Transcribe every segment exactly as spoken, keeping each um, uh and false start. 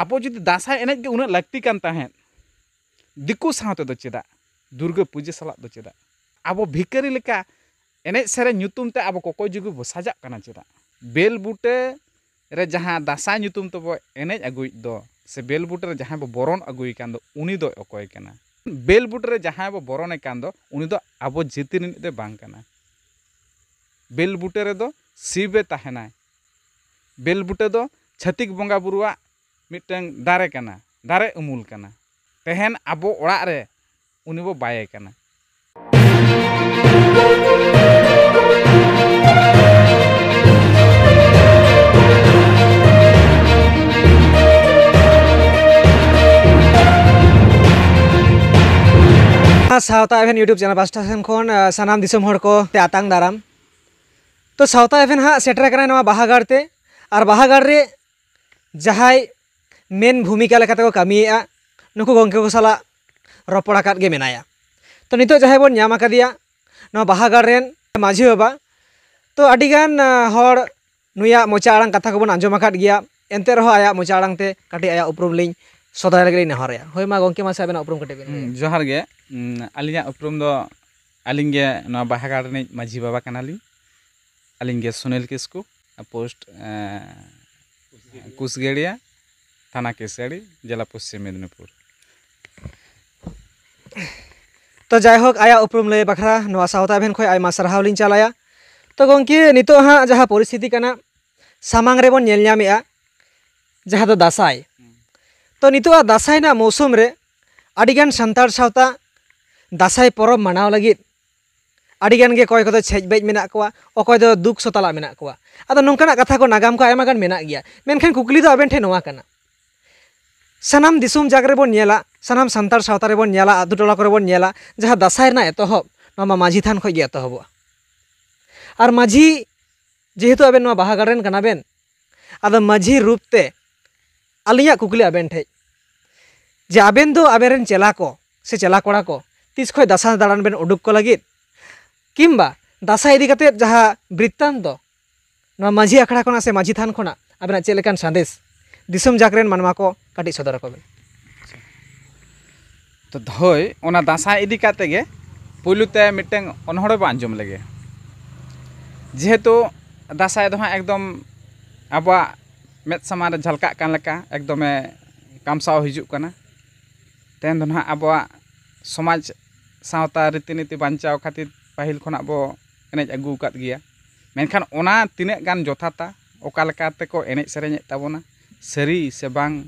ᱟᱵᱚ ᱡᱩᱫᱤ ᱫᱟᱸᱥᱟᱭ ᱮᱱᱮᱡ ᱜᱮ ᱩᱱᱟᱹᱜ ᱞᱟᱹᱠᱛᱤ ᱠᱟᱱ ᱛᱟᱦᱮᱸᱫ, ᱫᱤᱠᱩ ᱥᱟᱶ ᱛᱮᱫᱚ ᱪᱮᱫᱟᱜ? ᱫᱩᱨᱜᱟᱹ ᱯᱩᱡᱟᱹ ᱥᱟᱞᱟᱜ ᱫᱚ ᱪᱮᱫᱟᱜ? ᱟᱵᱚ ᱵᱷᱤᱠᱟᱹᱨᱤ ᱞᱮᱠᱟ ᱮᱱᱮᱡ ᱥᱮᱨᱮᱧ ᱧᱩᱛᱩᱢ ᱛᱮ ᱟᱵᱚ ᱠᱚᱠᱚᱭ ᱡᱩᱜᱤ ᱵᱚ ᱥᱟᱡᱟᱜ ᱠᱟᱱᱟ ᱪᱮᱫᱟᱜ? ᱵᱮᱞ ᱵᱩᱴᱟᱹ ᱨᱮ ᱡᱟᱦᱟᱸ ᱫᱟᱸᱥᱟᱭ ᱧᱩᱛᱩᱢ ᱛᱮᱵᱚ ᱮᱱᱮᱡ ᱟᱹᱜᱩᱭᱮᱫ ᱫᱚ, ᱥᱮ ᱵᱮᱞ ᱵᱩᱴᱟᱹ ᱨᱮ ᱡᱟᱦᱟᱸᱭ ᱵᱚ ᱵᱚᱨᱚᱱ ᱟᱹᱜᱩᱭ ᱠᱟᱱ ᱫᱚ, ᱩᱱᱤ ᱫᱚᱭ ᱚᱠᱚᱭ ᱠᱟᱱᱟ? ᱵᱮᱞ ᱵᱩᱴᱟᱹ ᱨᱮ ᱡᱟᱦᱟᱸᱭ ᱵᱚ ᱵᱚᱨᱚᱱᱮ ᱠᱟᱱ ᱫᱚ, ᱩᱱᱤ ᱫᱚ ᱟᱵᱚ ᱡᱟᱹᱛᱤ ᱨᱤᱱᱤᱡ ᱫᱚ ᱵᱟᱝ ᱠᱟᱱᱟ᱾ ᱵᱮᱞ ᱵᱩᱴᱟᱹ ᱨᱮᱫᱚ ᱥᱤᱵᱮ ᱛᱟᱦᱮᱱᱟᱭ᱾ ᱵᱮᱞ ᱵᱩᱴᱟᱹ ᱫᱚ ᱪᱷᱟᱹᱛᱤᱠ ᱵᱚᱸᱜᱟ ᱵᱩᱨᱩᱣᱟᱜ ᱢᱤᱫᱴᱟᱝ ᱫᱟᱨᱮ ᱠᱟᱱᱟ, ᱫᱟᱨᱮ ᱩᱢᱩᱞ ᱠᱟᱱᱟ᱾ ᱛᱮᱦᱮᱧ ᱟᱵᱚ ᱚᱲᱟᱜ ᱨᱮ ᱩᱱᱤ ᱵᱚ ᱵᱟᱭᱮ ᱠᱟᱱᱟ᱾ ᱥᱟᱶᱛᱟ ᱮᱵᱷᱮᱱ YouTube ᱪᱮᱱᱮᱞ ᱯᱟᱥᱴᱟ ᱥᱮᱱ ᱠᱷᱚᱱ, ᱟᱸ, ᱥᱟᱱᱟᱢ ᱫᱤᱥᱚᱢ ᱦᱚᱲ ᱠᱚ ᱛᱮ ᱟᱛᱟᱝ ᱫᱟᱨᱟᱢ᱾ ᱛᱚ, ᱥᱟᱶᱛᱟ ᱮᱵᱷᱮᱱ ᱦᱟᱸᱜ ᱥᱮᱴᱮᱨ ᱟᱠᱟᱱᱟ ᱱᱚᱣᱟ ᱵᱟᱦᱟ ᱜᱟᱲ ᱛᱮ, ᱟᱨ ᱵᱟᱦᱟ ᱜᱟᱲ ᱨᱮ ᱡᱟᱦᱟᱸᱭ ᱢᱮᱱ ᱵᱷᱩᱢᱤᱠᱟ ᱞᱮᱠᱟᱛᱮ ᱠᱚ ᱠᱟᱹᱢᱤᱭᱮᱫᱼᱟ, ᱱᱩᱠᱩ ᱜᱚᱢᱠᱮ ᱠᱚ ᱥᱟᱞᱟᱜ ᱨᱚᱯᱚᱲ ᱟᱠᱟᱫ ᱜᱮ ᱢᱮᱱᱟᱭᱟ᱾ ᱛᱚ, ᱱᱤᱛᱚᱜ ᱡᱟᱦᱟᱸᱭ ᱵᱚᱱ ᱧᱟᱢ ᱟᱠᱟᱫᱮᱭᱟ, ᱱᱚᱣᱟ ᱵᱟᱦᱟ ᱜᱟᱲ ᱨᱮᱱ ᱢᱟᱹᱡᱷᱤ ᱵᱟᱵᱟ᱾ ᱛᱚ, ᱟᱹᱰᱤᱜᱟᱱ, ᱟ, ᱦᱚᱲ ᱱᱩᱭᱟᱜ ᱢᱚᱪᱟ ᱟᱲᱟᱝ ᱠᱟᱛᱷᱟ ᱠᱚᱵᱚᱱ ᱟᱸᱡᱚᱢ ᱟᱠᱟᱫ ᱜᱮᱭᱟ, ᱮᱱᱛᱮ ᱨᱮᱦᱚᱸ ᱟᱭᱟᱜ ᱢᱚᱪᱟ ᱟᱲᱟᱝ ᱛᱮ ᱠᱟᱹᱴᱤᱡ ᱟᱭᱟᱜ ᱩᱯᱨᱩᱢ ᱞᱤᱧ ᱥᱚᱫᱚᱨ ᱞᱟᱹᱜᱤᱫ ᱞᱤᱧ ᱱᱮᱦᱚᱨᱮᱜᱼᱟ᱾ ᱦᱳᱭ, ᱢᱟ ᱜᱚᱢᱠᱮ, ᱢᱟᱥᱮ ᱟᱵᱮᱱᱟᱜ ᱩᱯᱨᱩᱢ ᱠᱟᱹᱴᱤᱡ ᱵᱮᱱ ᱞᱟᱹᱭᱟ᱾ ᱦᱩᱸ, ᱡᱚᱦᱟᱨ ᱜᱮ᱾ ᱩᱸ, ᱟᱹᱞᱤᱧᱟᱜ ᱩᱯᱨᱩᱢ ᱫᱚ, ᱟᱹᱞᱤᱧ ᱜᱮ ᱱᱚᱣᱟ ᱵᱟᱦᱟ ᱜᱟᱲ ᱨᱤᱱᱤᱡ ᱢᱟᱹᱡᱷᱤ ᱵᱟᱵᱟ ᱠᱟᱱᱟᱞᱤᱧ᱾ ᱟᱹᱞᱤᱧ ᱜᱮ ᱥᱩᱱᱤᱞ ᱠᱤᱥᱠᱩ, ᱯᱳᱥᱴ, ᱮᱸ, ᱠᱩᱥᱜᱟᱹᱲᱤᱭᱟ, ᱛᱷᱟᱱᱟ ᱠᱮᱥᱤᱭᱟᱲᱤ, ᱡᱮᱞᱟ ᱯᱚᱥᱪᱤᱢ ᱢᱮᱫᱤᱱᱤᱯᱩᱨ᱾ ᱛᱚ, ᱡᱟᱭᱦᱳᱠ, ᱟᱭᱟᱜ ᱩᱯᱨᱩᱢ ᱞᱟᱹᱭ ᱵᱟᱠᱷᱨᱟ ᱱᱚᱣᱟ ᱥᱟᱶᱛᱟ ᱮᱵᱷᱮᱱ ᱠᱷᱚᱱ ᱟᱭᱢᱟ ᱥᱟᱨᱦᱟᱣ ᱞᱤᱧ ᱪᱟᱞᱟᱭᱟ᱾ ᱛᱚ, ᱜᱚᱢᱠᱮ, ᱱᱤᱛᱚᱜ ᱦᱟᱸᱜ ᱡᱟᱦᱟᱸ ᱯᱚᱨᱤᱥᱛᱷᱤᱛᱤ ᱠᱟᱱᱟ, ᱥᱟᱢᱟᱝ ᱨᱮᱵᱚᱱ ᱧᱮᱞ ᱧᱟᱢᱮᱜᱼᱟ, ᱡᱟᱦᱟᱸ ᱫᱚ ᱫᱟᱸᱥᱟᱭ᱾ ᱛᱚ, ᱱᱤᱛᱚᱜ ᱟᱜ ᱫᱟᱸᱥᱟᱭ ᱨᱮᱱᱟᱜ ᱢᱳᱥᱩᱢ ᱨᱮ ᱟᱹᱰᱤᱜᱟᱱ ᱥᱟᱱᱛᱟᱲ ᱥᱟᱶᱛᱟ ᱫᱟᱸᱥᱟᱭ ᱯᱚᱨᱚᱵᱽ ᱢᱟᱱᱟᱣ ᱞᱟᱹᱜᱤᱫ ᱟᱹᱰᱤᱜᱟᱱ ᱜᱮ ᱚᱠᱚᱭ ᱠᱚᱫᱚ ᱪᱷᱮᱡ ᱵᱮᱡ ᱢᱮᱱᱟᱜ ᱠᱚᱣᱟ, ᱚᱠᱚᱭ ᱫᱚ ᱫᱩᱠ ᱥᱚᱛᱟᱞᱟ ᱢᱮᱱᱟᱜ ᱠᱚᱣᱟ᱾ ᱟᱫᱚ ᱱᱚᱝᱠᱟᱱᱟᱜ ᱠᱟᱛᱷᱟ ᱠᱚ, ᱱᱟᱜᱟᱢ ᱠᱚ ᱟᱭᱢᱟ ᱜᱟᱱ ᱢᱮᱱᱟᱜ ᱜᱮᱭᱟ᱾ ᱢᱮᱱᱠᱷᱟᱱ ᱠᱩᱠᱞᱤ ᱫᱚ ᱟᱵᱮᱱ ᱴᱷᱮᱱ ᱱᱚᱣᱟ ᱠᱟᱱᱟ, ᱥᱟᱱᱟᱢ ᱫᱤᱥᱚᱢ ᱡᱟᱠ ᱨᱮᱵᱚᱱ ᱧᱮᱞᱟ, ᱥᱟᱱᱟᱢ ᱥᱟᱱᱛᱟᱲ ᱥᱟᱶᱛᱟ ᱨᱮᱵᱚᱱ ᱧᱮᱞᱟ, ᱟᱹᱛᱩ ᱴᱚᱞᱟ ᱠᱚᱨᱮ ᱵᱚᱱ ᱧᱮᱞᱟ, ᱡᱟᱦᱟᱸ ᱫᱟᱸᱥᱟᱭ ᱨᱮᱱᱟᱜ ᱮᱛᱚᱦᱚᱵ, ᱱᱚᱣᱟ ᱢᱟ ᱢᱟᱹᱡᱷᱤ ᱛᱷᱟᱱ ᱠᱷᱚᱱ ᱜᱮ ᱮᱛᱚᱦᱚᱵᱚᱜᱼᱟ᱾ ᱟᱨ ᱢᱟᱹᱡᱷᱤ ᱡᱮᱦᱮᱛᱩ ᱟᱵᱮᱱ ᱱᱚᱣᱟ ᱵᱟᱦᱟ ᱜᱟᱲ ᱨᱮᱱ ᱠᱟᱱᱟ ᱵᱮᱱ, ᱟᱫᱚ ᱢᱟᱹᱡᱷᱤ ᱨᱩᱯ ᱛᱮ ᱟᱹᱞᱤᱧᱟᱜ ᱠᱩᱠᱞᱤ ᱟᱵᱮᱱ ᱴᱷᱮᱡ, ᱡᱮ ᱟᱵᱮᱱ ᱫᱚ ᱟᱵᱮᱱ ᱨᱮᱱ ᱪᱮᱞᱟ ᱠᱚ ᱥᱮ ᱪᱮᱞᱟ ᱠᱚᱲᱟ ᱠᱚ ᱛᱤᱥ ᱠᱷᱚᱡ ᱫᱟᱸᱥᱟᱭ ᱫᱟᱬᱟᱱ ᱵᱮᱱ ᱩᱰᱩᱠ ᱠᱚ ᱞᱟᱹᱜᱤᱫ, ᱠᱤᱝᱵᱟ ᱫᱟᱸᱥᱟᱭ ᱤᱫᱤ ᱠᱟᱛᱮᱫ ᱡᱟᱦᱟᱸ ᱵᱨᱤᱛᱛᱟᱱᱛᱚ, ᱱᱚᱣᱟ ᱢᱟᱹᱡᱷᱤ ᱟᱠᱷᱲᱟ ᱠᱷᱚᱱᱟᱜ ᱥᱮ ᱢᱟᱹᱡᱷᱤ ᱛᱷᱟᱱ ᱠᱷᱚᱱᱟᱜ ᱟᱵᱮᱱᱟᱜ ᱪᱮᱫ ᱞᱮᱠᱟᱱ ᱥᱟᱸᱫᱮᱥ? ᱫᱤᱥᱚᱢ ᱡᱟᱠ ᱨᱮᱱ ᱢᱟᱱᱣᱟ ᱠᱚ ᱠᱟᱹᱴᱤᱡ ᱥᱚᱫᱚᱨ ᱟᱠᱚ ᱵᱮᱱ᱾ ᱛᱚ ᱦᱳᱭ, ᱚᱱᱟ ᱫᱟᱸᱥᱟᱭ ᱤᱫᱤ ᱠᱟᱛᱮ ᱜᱮ ᱯᱩᱭᱞᱩ ᱛᱮ ᱢᱤᱫᱴᱟᱝ ᱚᱱᱚᱬᱦᱮ ᱵᱚ ᱟᱸᱡᱚᱢ ᱞᱮᱜᱮ᱾ ᱡᱮᱦᱮᱛᱩ ᱫᱟᱸᱥᱟᱭ ᱫᱚ ᱦᱟᱸᱜ ᱮᱠᱫᱚᱢ ᱟᱵᱚᱣᱟᱜ ᱢᱮᱫ ᱥᱟᱢᱟᱝ ᱨᱮ ᱡᱷᱟᱞᱠᱟᱜ ᱠᱟᱱ ᱞᱮᱠᱟ ᱮᱠᱫᱚᱢᱮ ᱠᱟᱢᱥᱟᱣ ᱦᱤᱡᱩᱜ ᱠᱟᱱᱟ᱾ ᱛᱮᱦᱮᱧ ᱫᱚ ᱱᱟᱦᱟᱜ ᱟᱵᱚᱣᱟᱜ ᱥᱚᱢᱟᱡᱽ ᱥᱟᱶᱛᱟ ᱨᱤᱛᱤᱱᱤᱛᱤ ᱵᱟᱧᱪᱟᱣ ᱠᱷᱟᱹᱛᱤᱨ ᱯᱟᱹᱦᱤᱞ ᱠᱷᱚᱱᱟᱜ ᱵᱚ ᱮᱱᱮᱡ ᱟᱹᱜᱩ ᱟᱠᱟᱫ ᱜᱮᱭᱟ᱾ ᱢᱮᱱᱠᱷᱟᱱ ᱚᱱᱟ ᱛᱤᱱᱟᱹᱜ ᱜᱟᱱ ᱡᱚᱛᱷᱟᱛᱟ, ᱚᱠᱟ ᱞᱮᱠᱟ ᱛᱮᱠᱚ ᱮᱱᱮᱡ ᱥᱮᱨᱮᱧᱮᱫ ᱛᱟᱵᱚᱱᱟ, ᱥᱟᱹᱨᱤ ᱥᱮ ᱵᱟᱝ,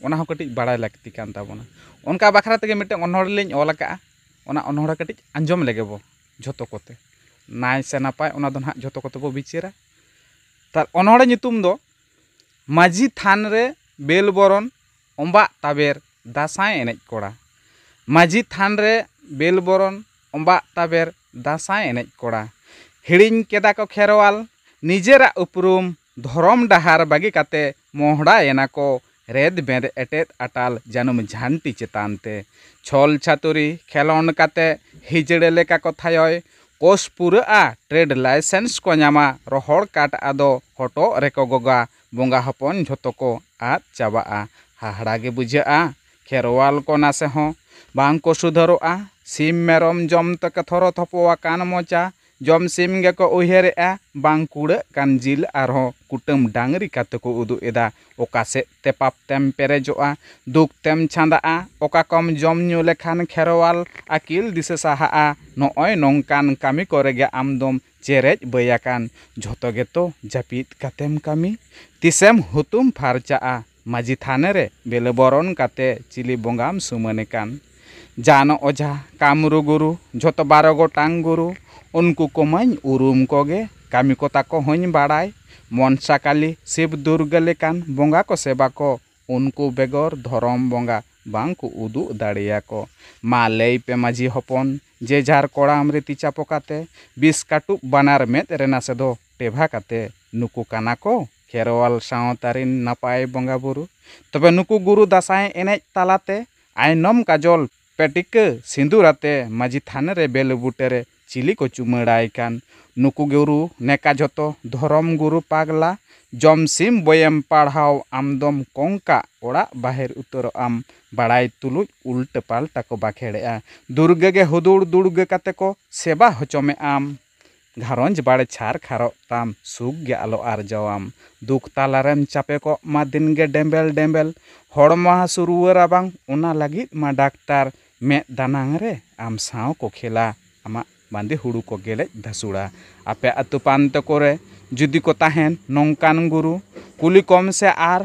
ᱚᱱᱟ ᱦᱚᱸ ᱠᱟᱹᱴᱤᱡ ᱵᱟᱲᱟᱭ ᱞᱟᱹᱠᱛᱤ ᱠᱟᱱ ᱛᱟᱵᱚᱱᱟ᱾ ᱚᱱᱠᱟ ᱵᱟᱠᱷᱨᱟ ᱛᱮᱜᱮ ᱢᱤᱫᱴᱟᱝ ᱚᱱᱚᱬᱦᱮ ᱞᱤᱧ ᱚᱞ ᱟᱠᱟᱫᱼᱟ᱾ ᱚᱱᱟ ᱚᱱᱚᱬᱦᱮ ᱠᱟᱹᱴᱤᱡ ᱟᱸᱡᱚᱢ ᱞᱮᱜᱮ ᱵᱚ ᱡᱷᱚᱛᱚ ᱠᱚᱛᱮ᱾ ᱱᱟᱭ ᱥᱮ ᱱᱟᱯᱟᱭ, ᱚᱱᱟ ᱫᱚ ᱱᱟᱦᱟᱜ ᱡᱷᱚᱛᱚ ᱠᱚᱛᱮ ᱵᱚ ᱵᱤᱪᱟᱹᱨᱟ᱾ ᱛᱟᱨ ᱚᱱᱚᱬᱦᱮ ᱧᱩᱛᱩᱢ ᱫᱚ ᱢᱟᱹᱡᱷᱤ ᱛᱷᱟᱱ ᱨᱮ ᱵᱮᱞ ᱵᱚᱨᱚᱱ, ᱚᱢᱵᱟᱜ ᱛᱟᱵᱮᱨ, ᱫᱟᱸᱥᱟᱭ ᱮᱱᱮᱡ ᱠᱚᱲᱟ᱾ ᱢᱟᱹᱡᱷᱤ ᱛᱷᱟᱱ ᱨᱮ ᱵᱮᱞ ᱵᱚᱨᱚᱱ, ᱚᱢᱵᱟᱜ ᱛᱟᱵᱮᱨ, ᱫᱟᱸᱥᱟᱭ ᱮᱱᱮᱡ ᱠᱚᱲᱟ᱾ ᱦᱤᱲᱤᱧ ᱠᱮᱫᱟ ᱠᱚ ᱠᱷᱮᱨᱣᱟᱞ ᱱᱤᱡᱮᱨᱟᱜ ᱩᱯᱨᱩᱢ, ᱫᱷᱚᱨᱚᱢ ᱰᱟᱦᱟᱨ ᱵᱟᱹᱜᱤ ᱠᱟᱛᱮ ᱢᱚᱦᱰᱟᱭᱮᱱᱟ ᱠᱚ ᱨᱮᱫ ᱵᱮᱸᱫ ᱮᱴᱮᱫ ᱟᱴᱟᱞ ᱡᱟᱹᱱᱩᱢ ᱡᱷᱟᱱᱴᱤ ᱪᱮᱛᱟᱱ ᱛᱮ᱾ ᱪᱷᱚᱞ ᱪᱷᱟᱹᱛᱩᱨᱤ ᱠᱷᱮᱞᱳᱸᱰ ᱠᱟᱛᱮ ᱦᱤᱡᱲᱟᱹ ᱞᱮᱠᱟ ᱠᱚ ᱛᱷᱟᱭᱚᱭ᱾ ᱠᱳᱥ ᱯᱩᱨᱟᱹᱜᱼᱟ, ᱴᱨᱮᱰ ᱞᱟᱭᱥᱮᱱᱥ ᱠᱚ ᱧᱟᱢᱟ, ᱨᱚᱦᱚᱲ ᱠᱟᱴ ᱟᱫᱚ ᱦᱚᱴᱚᱜ ᱨᱮᱠᱚ ᱜᱚᱜᱟ, ᱵᱚᱸᱜᱟ ᱦᱚᱯᱚᱱ ᱡᱷᱚᱛᱚ ᱠᱚ ᱟᱫ ᱪᱟᱵᱟᱜᱼᱟ᱾ ᱦᱟᱦᱟᱲᱟ ᱜᱮ ᱵᱩᱡᱷᱟᱹᱜᱼᱟ, ᱠᱷᱮᱨᱣᱟᱞ ᱠᱚ ᱱᱟᱥᱮ ᱦᱚᱸ ᱵᱟᱝ ᱠᱚ ᱥᱩᱫᱷᱟᱹᱨᱚᱜᱼᱟ᱾ ᱥᱤᱢ ᱢᱮᱨᱚᱢ ᱡᱚᱢ ᱛᱮᱠᱚ ᱛᱷᱚᱨᱚ ᱛᱷᱚᱯᱚ ᱟᱠᱟᱱ ᱢᱚᱪᱟ, ᱡᱚᱢ ᱥᱤᱢ ᱜᱮᱠᱚ ᱩᱭᱦᱟᱹᱨᱮᱜᱼᱟ, ᱵᱟᱝ ᱠᱩᱲᱟᱹᱜ ᱠᱟᱱ ᱡᱤᱞ ᱟᱨᱦᱚᱸ ᱠᱩᱴᱟᱹᱢ ᱰᱟᱝᱨᱤ ᱠᱟᱛᱮ ᱠᱚ ᱩᱫᱩᱜ ᱮᱫᱟ᱾ ᱚᱠᱟ ᱥᱮᱫ ᱛᱮ ᱯᱟᱯ ᱛᱮᱢ ᱯᱮᱨᱮᱡᱚᱜᱼᱟ, ᱫᱩᱠ ᱛᱮᱢ ᱪᱷᱟᱸᱫᱟᱜᱼᱟ, ᱚᱠᱟ ᱠᱚᱢ ᱡᱚᱢ ᱧᱩ ᱞᱮᱠᱷᱟᱱ ᱠᱷᱮᱨᱣᱟᱞ ᱟᱹᱠᱤᱞ ᱫᱤᱥᱟᱹ ᱥᱟᱦᱟᱜᱼᱟ᱾ ᱱᱚᱜᱼᱚᱭ ᱱᱚᱝᱠᱟᱱ ᱠᱟᱹᱢᱤ ᱠᱚᱨᱮ ᱜᱮ ᱟᱢ ᱫᱚᱢ ᱪᱮᱨᱮᱡ ᱵᱟᱹᱭ ᱟᱠᱟᱱ᱾ ᱡᱷᱚᱛᱚ ᱜᱮᱛᱚ ᱡᱟᱹᱯᱤᱫ ᱠᱟᱛᱮᱢ ᱠᱟᱹᱢᱤ, ᱛᱤᱥᱮᱢ ᱦᱩᱛᱩᱢ ᱯᱷᱟᱨᱪᱟᱜᱼᱟ? ᱢᱟᱹᱡᱷᱤ ᱛᱷᱟᱱ ᱨᱮ ᱵᱮᱞᱮ ᱵᱚᱨᱚᱱ ᱠᱟᱛᱮ ᱪᱤᱞᱤ ᱵᱚᱸᱜᱟᱢ ᱥᱩᱢᱟᱹᱱᱮ ᱠᱟᱱ? ᱡᱟᱱᱚ ᱚᱡᱷᱟ, ᱠᱟᱢᱨᱩ ᱜᱩᱨᱩ, ᱡᱷᱚᱛᱚ ᱵᱟᱨᱚ ᱜᱚᱴᱟᱝ ᱜᱩᱨᱩ, ᱩᱱᱠᱩ ᱠᱚᱢᱟᱧ ᱩᱨᱩᱢ ᱠᱚᱜᱮ, ᱠᱟᱹᱢᱤ ᱠᱚ ᱛᱟᱠᱚ ᱦᱚᱧ ᱵᱟᱲᱟᱭ᱾ ᱢᱚᱱᱥᱟ ᱠᱟᱞᱤ, ᱥᱤᱵ ᱫᱩᱨᱜᱟᱹ ᱞᱮᱠᱟᱱ ᱵᱚᱸᱜᱟ ᱠᱚ ᱥᱮᱵᱟ ᱠᱚ, ᱩᱱᱠᱩ ᱵᱮᱜᱚᱨ ᱫᱷᱚᱨᱚᱢ ᱵᱚᱸᱜᱟ ᱵᱟᱝ ᱠᱚ ᱩᱫᱩᱜ ᱫᱟᱲᱮᱭᱟᱠᱚ᱾ ᱢᱟ ᱞᱟᱹᱭ ᱯᱮ ᱢᱟᱹᱡᱷᱤ ᱦᱚᱯᱚᱱ, ᱡᱮ ᱡᱟᱨ ᱠᱚᱲᱟᱢ ᱨᱮ ᱛᱤ ᱪᱟᱯᱚ ᱠᱟᱛᱮ, ᱵᱤᱥ ᱠᱟᱹᱴᱩᱵ ᱵᱟᱱᱟᱨ ᱢᱮᱫ ᱨᱮ ᱱᱟᱥᱮ ᱫᱚ ᱴᱮᱵᱷᱟ ᱠᱟᱛᱮ, ᱱᱩᱠᱩ ᱠᱟᱱᱟ ᱠᱚ ᱠᱷᱮᱨᱣᱟᱞ ᱥᱟᱶᱛᱟ ᱨᱤᱱ ᱱᱟᱯᱟᱭ ᱵᱚᱸᱜᱟ ᱵᱩᱨᱩ᱾ ᱛᱚᱵᱮ ᱱᱩᱠᱩ ᱜᱩᱨᱩ ᱫᱟᱸᱥᱟᱭ ᱮᱱᱮᱡ ᱛᱟᱞᱟᱛᱮ ᱟᱭᱱᱚᱢ ᱠᱟᱡᱚᱞ, ᱯᱮᱴᱤᱠᱟᱹ, ᱥᱤᱸᱫᱩᱨ ᱟᱛᱮ ᱢᱟᱹᱡᱷᱤ ᱛᱷᱟᱱ ᱨᱮ ᱵᱮᱞ ᱵᱩᱴᱟᱹ ᱨᱮ ᱪᱤᱞᱤ ᱠᱚ ᱪᱩᱢᱟᱹᱲᱟᱭ ᱠᱟᱱ᱾ ᱱᱩᱠᱩ ᱜᱩᱨᱩ ᱱᱮᱠᱟ ᱡᱷᱚᱛᱚ ᱫᱷᱚᱨᱚᱢ ᱜᱩᱨᱩ ᱯᱟᱜᱽᱞᱟ, ᱡᱚᱢ ᱥᱤᱢ ᱵᱚᱭᱮᱢ ᱯᱟᱲᱦᱟᱣ ᱟᱢᱫᱚᱢ ᱠᱚᱝᱠᱟ, ᱚᱲᱟᱜ ᱵᱟᱦᱮᱨ ᱩᱛᱟᱹᱨᱚᱜ ᱟᱢ ᱵᱟᱲᱟᱭ ᱛᱩᱞᱩᱡ ᱩᱞᱴᱟᱹ ᱯᱟᱞᱴᱟ ᱠᱚ ᱵᱟᱠᱷᱮᱲᱮᱜᱼᱟ᱾ ᱫᱩᱨᱜᱟᱹ ᱜᱮ ᱦᱩᱫᱩᱲ ᱫᱩᱲᱜᱟᱹ ᱠᱟᱛᱮ ᱠᱚ ᱥᱮᱵᱟ ᱦᱚᱪᱚᱢᱮᱜ ᱟᱢ᱾ ᱜᱷᱟᱨᱚᱸᱡᱽ ᱵᱟᱲᱮ ᱪᱷᱟᱨ ᱠᱷᱟᱨᱚᱜ ᱛᱟᱢ, ᱥᱩᱠ ᱜᱮ ᱟᱞᱚ ᱟᱨᱡᱟᱣᱟᱢ᱾ ᱫᱩᱠ ᱛᱟᱞᱟᱨᱮᱢ ᱪᱟᱯᱮ ᱠᱚᱜ ᱢᱟ ᱫᱤᱱ ᱜᱮ ᱰᱮᱢᱵᱮᱞ ᱰᱮᱢᱵᱮᱞ᱾ ᱦᱚᱲᱢᱚ ᱦᱟᱹᱥᱩ ᱨᱩᱣᱟᱹ ᱨᱟᱵᱟᱝ ᱚᱱᱟ ᱞᱟᱹᱜᱤᱫ ᱢᱟ ᱰᱟᱠᱛᱟᱨ, ᱢᱮᱫ ᱫᱟᱱᱟᱝ ᱨᱮ ᱟᱢ ᱥᱟᱶ ᱠᱚ ᱠᱷᱮᱞᱟ᱾ ᱟᱢᱟᱜ ᱵᱟᱸᱫᱮ ᱦᱩᱲᱩ ᱠᱚ ᱜᱮᱞᱮᱡ ᱫᱷᱟᱹᱥᱩᱲᱟ᱾ ᱟᱯᱮ ᱟᱹᱛᱩ ᱯᱟᱱᱛᱮ ᱠᱚᱨᱮ ᱡᱩᱫᱤ ᱠᱚ ᱛᱟᱦᱮᱱ ᱱᱚᱝᱠᱟᱱ ᱜᱩᱨᱩ, ᱠᱩᱞᱤ ᱠᱚᱢ ᱥᱮ ᱟᱨ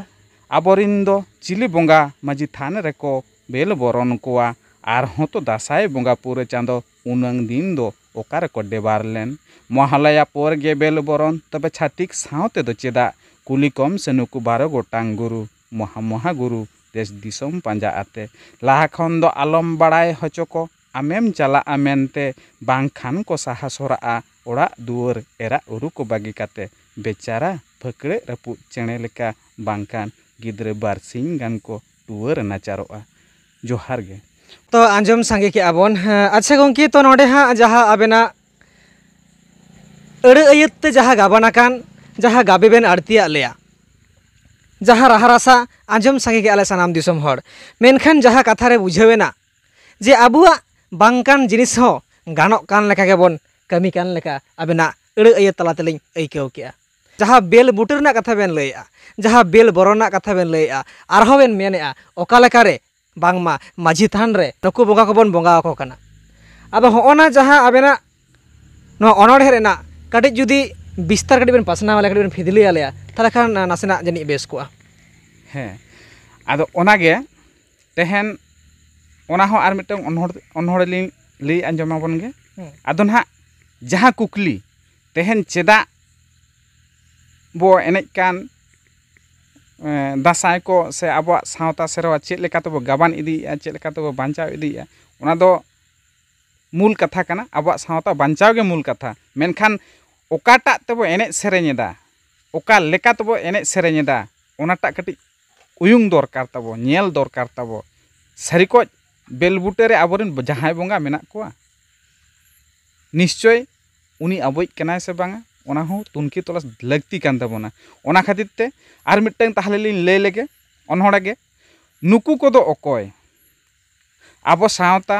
ᱟᱵᱚᱨᱤᱱ ᱫᱚ ᱪᱤᱞᱤ ᱵᱚᱸᱜᱟ ᱢᱟᱹᱡᱷᱤ ᱛᱷᱟᱱ ᱨᱮᱠᱚ ᱵᱮᱞ ᱵᱚᱨᱚᱱ ᱠᱚᱣᱟ? ᱟᱨᱦᱚᱸ ᱛᱚ ᱫᱟᱸᱥᱟᱭ ᱵᱚᱸᱜᱟ ᱯᱩᱨᱟᱹ ᱪᱟᱸᱫᱚ ᱩᱱᱟᱹᱝ ᱫᱤᱱ ᱫᱚ ᱚᱠᱟ ᱨᱮᱠᱚ ᱰᱮᱵᱟᱨ ᱞᱮᱱ? ᱢᱚᱦᱟᱞᱚᱭᱟ ᱯᱚᱨ ᱜᱮ ᱵᱮᱞ ᱵᱚᱨᱚᱱ, ᱛᱚᱵᱮ ᱪᱷᱟᱹᱛᱤᱠ ᱥᱟᱶ ᱛᱮᱫᱚ ᱪᱮᱫᱟᱜ? ᱠᱩᱞᱤ ᱠᱚᱢ ᱥᱮ ᱱᱩᱠᱩ ᱵᱟᱨᱚ ᱜᱚᱴᱟᱝ ᱜᱩᱨᱩ, ᱢᱚᱦᱟ ᱢᱚᱦᱟ ᱜᱩᱨᱩ, ᱫᱮᱥ ᱫᱤᱥᱚᱢ ᱯᱟᱸᱡᱟ ᱟᱛᱮ᱾ ᱞᱟᱦᱟ ᱠᱷᱚᱱ ᱫᱚ ᱟᱞᱚᱢ ᱵᱟᱲᱟᱭ ᱦᱚᱪᱚ ᱠᱚ ᱟᱢᱮᱢ ᱪᱟᱞᱟᱜᱼᱟ ᱢᱮᱱᱛᱮ, ᱵᱟᱝᱠᱷᱟᱱ ᱠᱚ ᱥᱟᱦᱟ ᱥᱚᱨᱟᱜᱼᱟ ᱚᱲᱟᱜ ᱫᱩᱣᱟᱹᱨ ᱮᱨᱟ ᱩᱨᱩ ᱠᱚ ᱵᱟᱹᱜᱤ ᱠᱟᱛᱮ᱾ ᱵᱮᱪᱟᱨᱟ ᱯᱷᱟᱹᱠᱲᱟᱹᱜ ᱨᱟᱹᱯᱩᱫ ᱪᱮᱬᱮ ᱞᱮᱠᱟ, ᱵᱟᱝᱠᱷᱟᱱ ᱜᱤᱫᱽᱨᱟᱹ ᱵᱟᱨᱥᱤᱧ ᱜᱟᱱ ᱠᱚ ᱴᱩᱣᱟᱹᱨ ᱱᱟᱪᱟᱨᱚᱜᱼᱟ᱾ ᱡᱚᱦᱟᱨ ᱜᱮ᱾ ᱛᱚ ᱟᱸᱡᱚᱢ ᱥᱟᱸᱜᱮ ᱠᱮᱜᱼᱟ ᱵᱚᱱ᱾ ᱦᱮᱸ, ᱟᱪᱪᱷᱟ ᱜᱚᱢᱠᱮ, ᱛᱚ ᱱᱚᱰᱮ ᱦᱟᱸᱜ ᱡᱟᱦᱟᱸ ᱟᱵᱮᱱᱟᱜ ᱟᱹᱲᱟᱹ ᱟᱹᱭᱟᱹᱛ ᱛᱮ ᱡᱟᱦᱟᱸ ᱜᱟᱵᱟᱱ ᱟᱠᱟᱱ, ᱡᱟᱦᱟᱸ ᱜᱟᱵᱮ ᱵᱮᱱ ᱟᱬᱛᱤᱭᱟᱜ ᱞᱮᱭᱟ, ᱡᱟᱦᱟᱸ ᱨᱟᱦᱟ ᱨᱟᱥᱟ ᱟᱸᱡᱚᱢ ᱥᱟᱸᱜᱮ ᱠᱮᱜᱼᱟ ᱞᱮ ᱥᱟᱱᱟᱢ ᱫᱤᱥᱚᱢ ᱦᱚᱲ, ᱢᱮᱱᱠᱷᱟᱱ ᱡᱟᱦᱟᱸ ᱠᱟᱛᱷᱟ ᱨᱮ ᱵᱩᱡᱷᱟᱹᱣ ᱮᱱᱟ ᱡᱮ ᱟᱵᱚᱣᱟᱜ ᱵᱟᱝ ᱠᱟᱱ ᱡᱤᱱᱤᱥ ᱦᱚᱸ ᱜᱟᱱᱚᱜ ᱠᱟᱱ ᱞᱮᱠᱟ ᱜᱮᱵᱚᱱ ᱠᱟᱹᱢᱤ ᱠᱟᱱ ᱞᱮᱠᱟ ᱟᱵᱮᱱᱟᱜ ᱟᱹᱲᱟᱹ ᱟᱹᱭᱟᱹᱛ ᱛᱟᱞᱟ ᱛᱮᱞᱤᱧ ᱟᱹᱭᱠᱟᱹᱣ ᱠᱮᱜᱼᱟ᱾ ᱡᱟᱦᱟᱸ ᱵᱮᱞ ᱵᱩᱴᱟᱹ ᱨᱮᱱᱟᱜ ᱠᱟᱛᱷᱟ ᱵᱮᱱ ᱞᱟᱹᱭᱮᱜᱼᱟ, ᱡᱟᱦᱟᱸ ᱵᱮᱞ ᱵᱚᱨᱚᱱ ᱨᱮᱱᱟᱜ ᱠᱟᱛᱷᱟ ᱵᱮᱱ ᱞᱟᱹᱭᱮᱜᱼᱟ, ᱟᱨᱦᱚᱸ ᱵᱮᱱ ᱢᱮᱱᱮᱜᱼᱟ ᱚᱠᱟ ᱞᱮᱠᱟᱨᱮ ᱵᱟᱝᱢᱟ ᱢᱟᱹᱡᱷᱤ ᱛᱷᱟᱱ ᱨᱮ ᱱᱩᱠᱩ ᱵᱚᱸᱜᱟ ᱠᱚᱵᱚᱱ ᱵᱚᱸᱜᱟ ᱟᱠᱚ ᱠᱟᱱᱟ᱾ ᱟᱫᱚ ᱦᱚᱸᱜᱼᱚ ᱱᱟ ᱡᱟᱦᱟᱸ ᱟᱵᱮᱱᱟᱜ ᱱᱚᱣᱟ ᱚᱱᱚᱬᱦᱮ ᱨᱮᱱᱟᱜ ᱠᱟᱹᱴᱤᱡ ᱡᱩᱫᱤ ᱵᱤᱥᱛᱟᱨ ᱠᱟᱹᱴᱤᱡ ᱵᱮᱱ ᱯᱟᱥᱱᱟᱣ ᱟᱞᱮᱭᱟ, ᱠᱟᱹᱴᱤᱡ ᱵᱮᱱ ᱯᱷᱤᱫᱽᱞᱟᱹ ᱟᱞᱮᱭᱟ, ᱛᱟᱦᱚᱞᱮ ᱠᱷᱟᱱ ᱱᱟᱥᱮᱱᱟᱜ ᱡᱟᱹᱱᱤᱡ ᱵᱮᱥ ᱠᱚᱜᱼᱟ᱾ ᱦᱮᱸ, ᱟᱫᱚ ᱚᱱᱟᱜᱮ ᱛᱮᱦᱮᱧ ᱚᱱᱟ ᱦᱚᱸ ᱟᱨ ᱢᱤᱫᱴᱟᱝ ᱚᱱᱚᱬ-, ᱚᱱᱚᱬᱦᱮ ᱞᱤᱧ ᱞᱟᱹᱭ ᱟᱸᱡᱚᱢ ᱟᱵᱚᱱ ᱜᱮ᱾ ᱦᱮᱸ᱾ ᱟᱫᱚ ᱱᱟᱦᱟᱜ ᱡᱟᱦᱟᱸ ᱠᱩᱠᱞᱤ, ᱛᱮᱦᱮᱧ ᱪᱮᱫᱟᱜ ᱵᱚ ᱮᱱᱮᱡ ᱠᱟᱱ, ᱮᱸ, ᱫᱟᱸᱥᱟᱭ ᱠᱚ ᱥᱮ ᱟᱵᱚᱣᱟᱜ ᱥᱟᱶᱛᱟ ᱥᱮᱨᱣᱟ ᱪᱮᱫ ᱞᱮᱠᱟ ᱛᱮᱵᱚ ᱜᱟᱵᱟᱱ ᱤᱫᱤᱭᱮᱫᱼᱟ, ᱪᱮᱫ ᱞᱮᱠᱟ ᱛᱮᱵᱚ ᱵᱟᱧᱪᱟᱣ ᱤᱫᱤᱭᱮᱫᱼᱟ, ᱚᱱᱟ ᱫᱚ ᱢᱩᱞ ᱠᱟᱛᱷᱟ ᱠᱟᱱᱟ᱾ ᱟᱵᱚᱣᱟᱜ ᱥᱟᱶᱛᱟ ᱵᱟᱧᱪᱟᱣ ᱜᱮ ᱢᱩᱞ ᱠᱟᱛᱷᱟ᱾ ᱢᱮᱱᱠᱷᱟᱱ ᱚᱠᱟᱴᱟᱜ ᱛᱮᱵᱚ ᱮᱱᱮᱡ ᱥᱮᱨᱮᱧ ᱮᱫᱟ, ᱚᱠᱟ ᱞᱮᱠᱟ ᱛᱮᱵᱚ ᱮᱱᱮᱡ ᱥᱮᱨᱮᱧ ᱮᱫᱟ, ᱚᱱᱟᱴᱟᱜ ᱠᱟᱹᱴᱤᱡ ᱩᱭᱩᱝ ᱫᱚᱨᱠᱟᱨ ᱛᱟᱵᱚ, ᱧᱮᱞ ᱫᱚᱨᱠᱟᱨ ᱛᱟᱵᱚ᱾ ᱥᱟᱹᱨᱤᱠᱚᱡ ᱵᱮᱞ ᱵᱩᱴᱟᱹ ᱨᱮ ᱟᱵᱚᱨᱮᱱ ᱡᱟᱦᱟᱸᱭ ᱵᱚᱸᱜᱟ ᱢᱮᱱᱟᱜ ᱠᱚᱣᱟ, ᱱᱤᱥᱪᱚᱭ ᱩᱱᱤ ᱟᱵᱚᱭᱤᱡ ᱠᱟᱱᱟᱭ ᱥᱮ ᱵᱟᱝᱟ, ᱚᱱᱟ ᱦᱚᱸ ᱛᱩᱱᱠᱷᱤ ᱛᱚᱞᱟᱥ ᱞᱟᱹᱠᱛᱤ ᱠᱟᱱ ᱛᱟᱵᱚᱱᱟ᱾ ᱚᱱᱟ ᱠᱷᱟᱹᱛᱤᱨ ᱛᱮ ᱟᱨ ᱢᱤᱫᱴᱟᱝ ᱛᱟᱦᱞᱮ ᱞᱤᱧ ᱞᱟᱹᱭ ᱞᱮᱜᱮ, ᱚᱱᱚᱲᱦᱮ ᱜᱮ, ᱱᱩᱠᱩ ᱠᱚᱫᱚ ᱚᱠᱚᱭ? ᱟᱵᱚ ᱥᱟᱶᱛᱟ,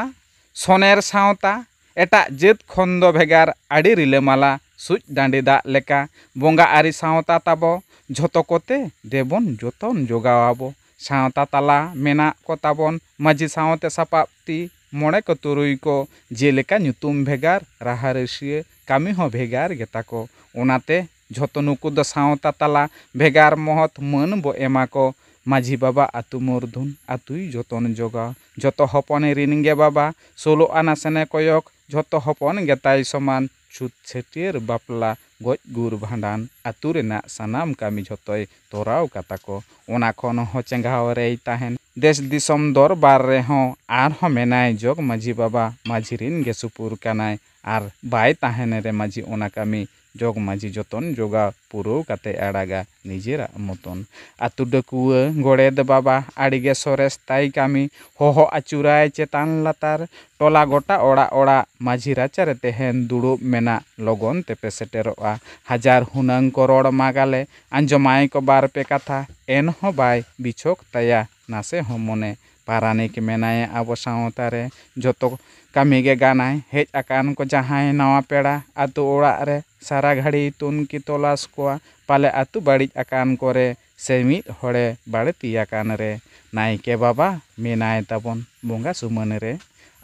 ᱥᱚᱱᱮᱨ ᱥᱟᱶᱛᱟ, ᱮᱴᱟᱜ ᱡᱟᱹᱛ ᱠᱷᱚᱱ ᱫᱚ ᱵᱷᱮᱜᱟᱨ, ᱟᱹᱰᱤ ᱨᱤᱞᱟᱹᱢᱟᱞᱟ, ᱥᱩᱡ ᱰᱟᱺᱰᱤ ᱫᱟᱜ ᱞᱮᱠᱟ, ᱵᱚᱸᱜᱟ ᱟᱹᱨᱤ ᱥᱟᱶᱛᱟ ᱛᱟᱵᱚ, ᱡᱷᱚᱛᱚ ᱠᱚᱛᱮ ᱫᱮᱵᱚᱱ ᱡᱚᱛᱚᱱ ᱡᱚᱜᱟᱣ ᱟᱵᱚ᱾ ᱥᱟᱶᱛᱟ ᱛᱟᱞᱟ ᱢᱮᱱᱟᱜ ᱠᱚ ᱛᱟᱵᱚᱱ, ᱢᱟᱹᱡᱷᱤ ᱥᱟᱶᱛᱮ ᱥᱟᱯᱟᱵ ᱛᱤ, ᱢᱚᱬᱮ ᱠᱚ ᱛᱩᱨᱩᱭ ᱠᱚ, ᱡᱮᱞᱮᱠᱟ ᱧᱩᱛᱩᱢ ᱵᱷᱮᱜᱟᱨ, ᱨᱟᱦᱟ ᱨᱟᱹᱥᱤᱭᱟᱹ, ᱠᱟᱹᱢᱤ ᱦᱚᱸ ᱵᱷᱮᱜᱟᱨ ᱜᱮᱛᱟ ᱠᱚ᱾ ᱚᱱᱟᱛᱮ ᱡᱷᱚᱛᱚ ᱱᱩᱠᱩ ᱫᱚ ᱥᱟᱶᱛᱟ ᱛᱟᱞᱟ ᱵᱷᱮᱜᱟᱨ ᱢᱚᱦᱚᱛ ᱢᱟᱹᱱ ᱵᱚ ᱮᱢᱟ ᱠᱚ᱾ ᱢᱟᱹᱡᱷᱤ ᱵᱟᱵᱟ ᱟᱹᱛᱩ ᱢᱩᱨᱫᱷᱩᱱ, ᱟᱹᱛᱩᱭ ᱡᱚᱛᱚᱱ ᱡᱚᱜᱟᱣ᱾ ᱡᱷᱚᱛᱚ ᱦᱚᱯᱚᱱ ᱨᱤᱱ ᱜᱮ ᱵᱟᱵᱟ, ᱥᱳᱞᱳ ᱟᱱᱟ ᱥᱮᱱᱮ ᱠᱚᱭᱚᱠ, ᱡᱷᱚᱛᱚ ᱦᱚᱯᱚᱱ ᱜᱮ ᱛᱟᱭ ᱥᱚᱢᱟᱱ᱾ ᱪᱷᱩᱛ ᱪᱷᱟᱹᱴᱭᱟᱹᱨ ᱵᱟᱯᱞᱟ, ᱜᱚᱡ ᱜᱩᱨ ᱵᱷᱟᱸᱰᱟᱱ, ᱟᱹᱛᱩ ᱨᱮᱱᱟᱜ ᱥᱟᱱᱟᱢ ᱠᱟᱹᱢᱤ ᱡᱷᱚᱛᱚᱭ ᱛᱚᱨᱟᱣ ᱠᱟᱛᱟ ᱠᱚ᱾ ᱚᱱᱟ ᱠᱷᱚᱱ ᱦᱚᱸ ᱪᱮᱸᱜᱷᱟᱣ ᱨᱮᱭ ᱛᱟᱦᱮᱱ᱾ ᱫᱮᱥ ᱫᱤᱥᱚᱢ ᱫᱚᱨᱵᱟᱨ ᱨᱮᱦᱚᱸ ᱟᱨᱦᱚᱸ ᱢᱮᱱᱟᱭ ᱡᱚᱜᱽ ᱢᱟᱹᱡᱷᱤ ᱵᱟᱵᱟ, ᱢᱟᱹᱡᱷᱤ ᱨᱤᱱ ᱜᱮ ᱥᱩᱯᱩᱨ ᱠᱟᱱᱟᱭ᱾ ᱟᱨ ᱵᱟᱭ ᱛᱟᱦᱮᱱ ᱨᱮ ᱢᱟᱹᱡᱷᱤ ᱚᱱᱟ ᱠᱟᱹᱢᱤ ᱡᱚᱜᱽ ᱢᱟᱹᱡᱷᱤ ᱡᱚᱛᱚᱱ ᱡᱚᱜᱟᱣ ᱯᱩᱨᱟᱹᱣ ᱠᱟᱛᱮ ᱟᱲᱟᱜᱟ ᱱᱤᱡᱮᱨᱟᱜ ᱢᱚᱛᱚᱱ᱾ ᱟᱹᱛᱩ ᱰᱟᱹᱠᱩᱣᱟᱹ ᱜᱚᱲᱮᱛ ᱵᱟᱵᱟ ᱟᱹᱰᱤ ᱜᱮ ᱥᱚᱨᱮᱥ ᱛᱟᱭ ᱠᱟᱹᱢᱤ, ᱦᱚᱦᱚ ᱟᱹᱪᱩᱨᱟᱭ ᱪᱮᱛᱟᱱ ᱞᱟᱛᱟᱨ, ᱴᱚᱞᱟ ᱜᱚᱴᱟ ᱚᱲᱟᱜ ᱚᱲᱟᱜ, ᱢᱟᱹᱡᱷᱤ ᱨᱟᱪᱟ ᱨᱮ ᱛᱮᱦᱮᱱ ᱫᱩᱲᱩᱵ ᱢᱮᱱᱟᱜ, ᱞᱚᱜᱚᱱ ᱛᱮᱯᱮ ᱥᱮᱴᱮᱨᱚᱜᱼᱟ᱾ ᱦᱟᱡᱟᱨ ᱦᱩᱱᱟᱹᱝ ᱠᱚ ᱨᱚᱲ ᱢᱟᱜᱟᱞᱮ, ᱟᱸᱡᱚᱢᱟᱭ ᱠᱚ ᱵᱟᱨ ᱯᱮ ᱠᱟᱛᱷᱟ, ᱮᱱᱦᱚᱸ ᱵᱟᱭ ᱵᱤᱪᱷᱚᱠ ᱛᱟᱭᱟ ᱱᱟᱥᱮ ᱦᱚᱸ ᱢᱚᱱᱮ᱾ ᱯᱟᱨᱟᱱᱤᱠ ᱢᱮᱱᱟᱭᱟ ᱟᱵᱚ ᱥᱟᱶᱛᱟ ᱨᱮ, ᱡᱚᱛᱚ ᱠᱟᱹᱢᱤ ᱜᱮ ᱜᱟᱱᱟᱭ᱾ ᱦᱮᱡ ᱟᱠᱟᱱ ᱠᱚ ᱡᱟᱦᱟᱸᱭ ᱱᱟᱣᱟ ᱯᱮᱲᱟ ᱟᱹᱛᱩ ᱚᱲᱟᱜ ᱨᱮ, ᱥᱟᱨᱟ ᱜᱷᱟᱹᱲᱤ ᱛᱩᱱᱠᱷᱤ ᱛᱚᱞᱟᱥ ᱠᱚᱣᱟ, ᱯᱟᱞᱮ ᱟᱹᱛᱩ ᱵᱟᱹᱲᱤᱡ ᱟᱠᱟᱱ ᱠᱚᱨᱮ ᱥᱮ ᱢᱤᱫ ᱦᱚᱲᱮ ᱵᱟᱹᱲᱛᱤ ᱟᱠᱟᱱ ᱨᱮ᱾ ᱱᱟᱭᱠᱮ ᱵᱟᱵᱟ ᱢᱮᱱᱟᱭ ᱛᱟᱵᱚᱱ ᱵᱚᱸᱜᱟ ᱥᱩᱢᱟᱹᱱ ᱨᱮ,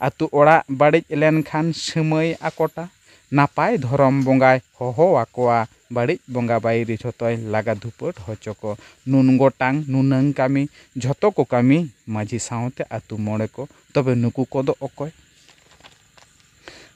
ᱟᱹᱛᱩ ᱚᱲᱟᱜ ᱵᱟᱹᱲᱤᱡ ᱞᱮᱱᱠᱷᱟᱱ ᱥᱤᱢᱟᱹᱭ ᱟᱠᱚᱴᱟ᱾ ᱱᱟᱯᱟᱭ ᱫᱷᱚᱨᱚᱢ ᱵᱚᱸᱜᱟᱭ ᱦᱚᱦᱚ ᱟᱠᱚᱣᱟ, ᱵᱟᱹᱲᱤᱡ ᱵᱚᱸᱜᱟ ᱵᱟᱹᱭᱨᱤ ᱡᱷᱚᱛᱚᱭ ᱞᱟᱜᱟ ᱫᱷᱩᱯᱟᱹᱴ ᱦᱚᱪᱚ ᱠᱚ᱾ ᱱᱩᱱ ᱜᱚᱴᱟᱝ ᱱᱩᱱᱟᱹᱝ ᱠᱟᱹᱢᱤ, ᱡᱷᱚᱛᱚ ᱠᱚ ᱠᱟᱹᱢᱤ ᱢᱟᱹᱡᱷᱤ ᱥᱟᱶᱛᱮ ᱟᱹᱛᱩ ᱢᱚᱬᱮ ᱠᱚ᱾ ᱛᱚᱵᱮ ᱱᱩᱠᱩ ᱠᱚᱫᱚ ᱚᱠᱚᱭ?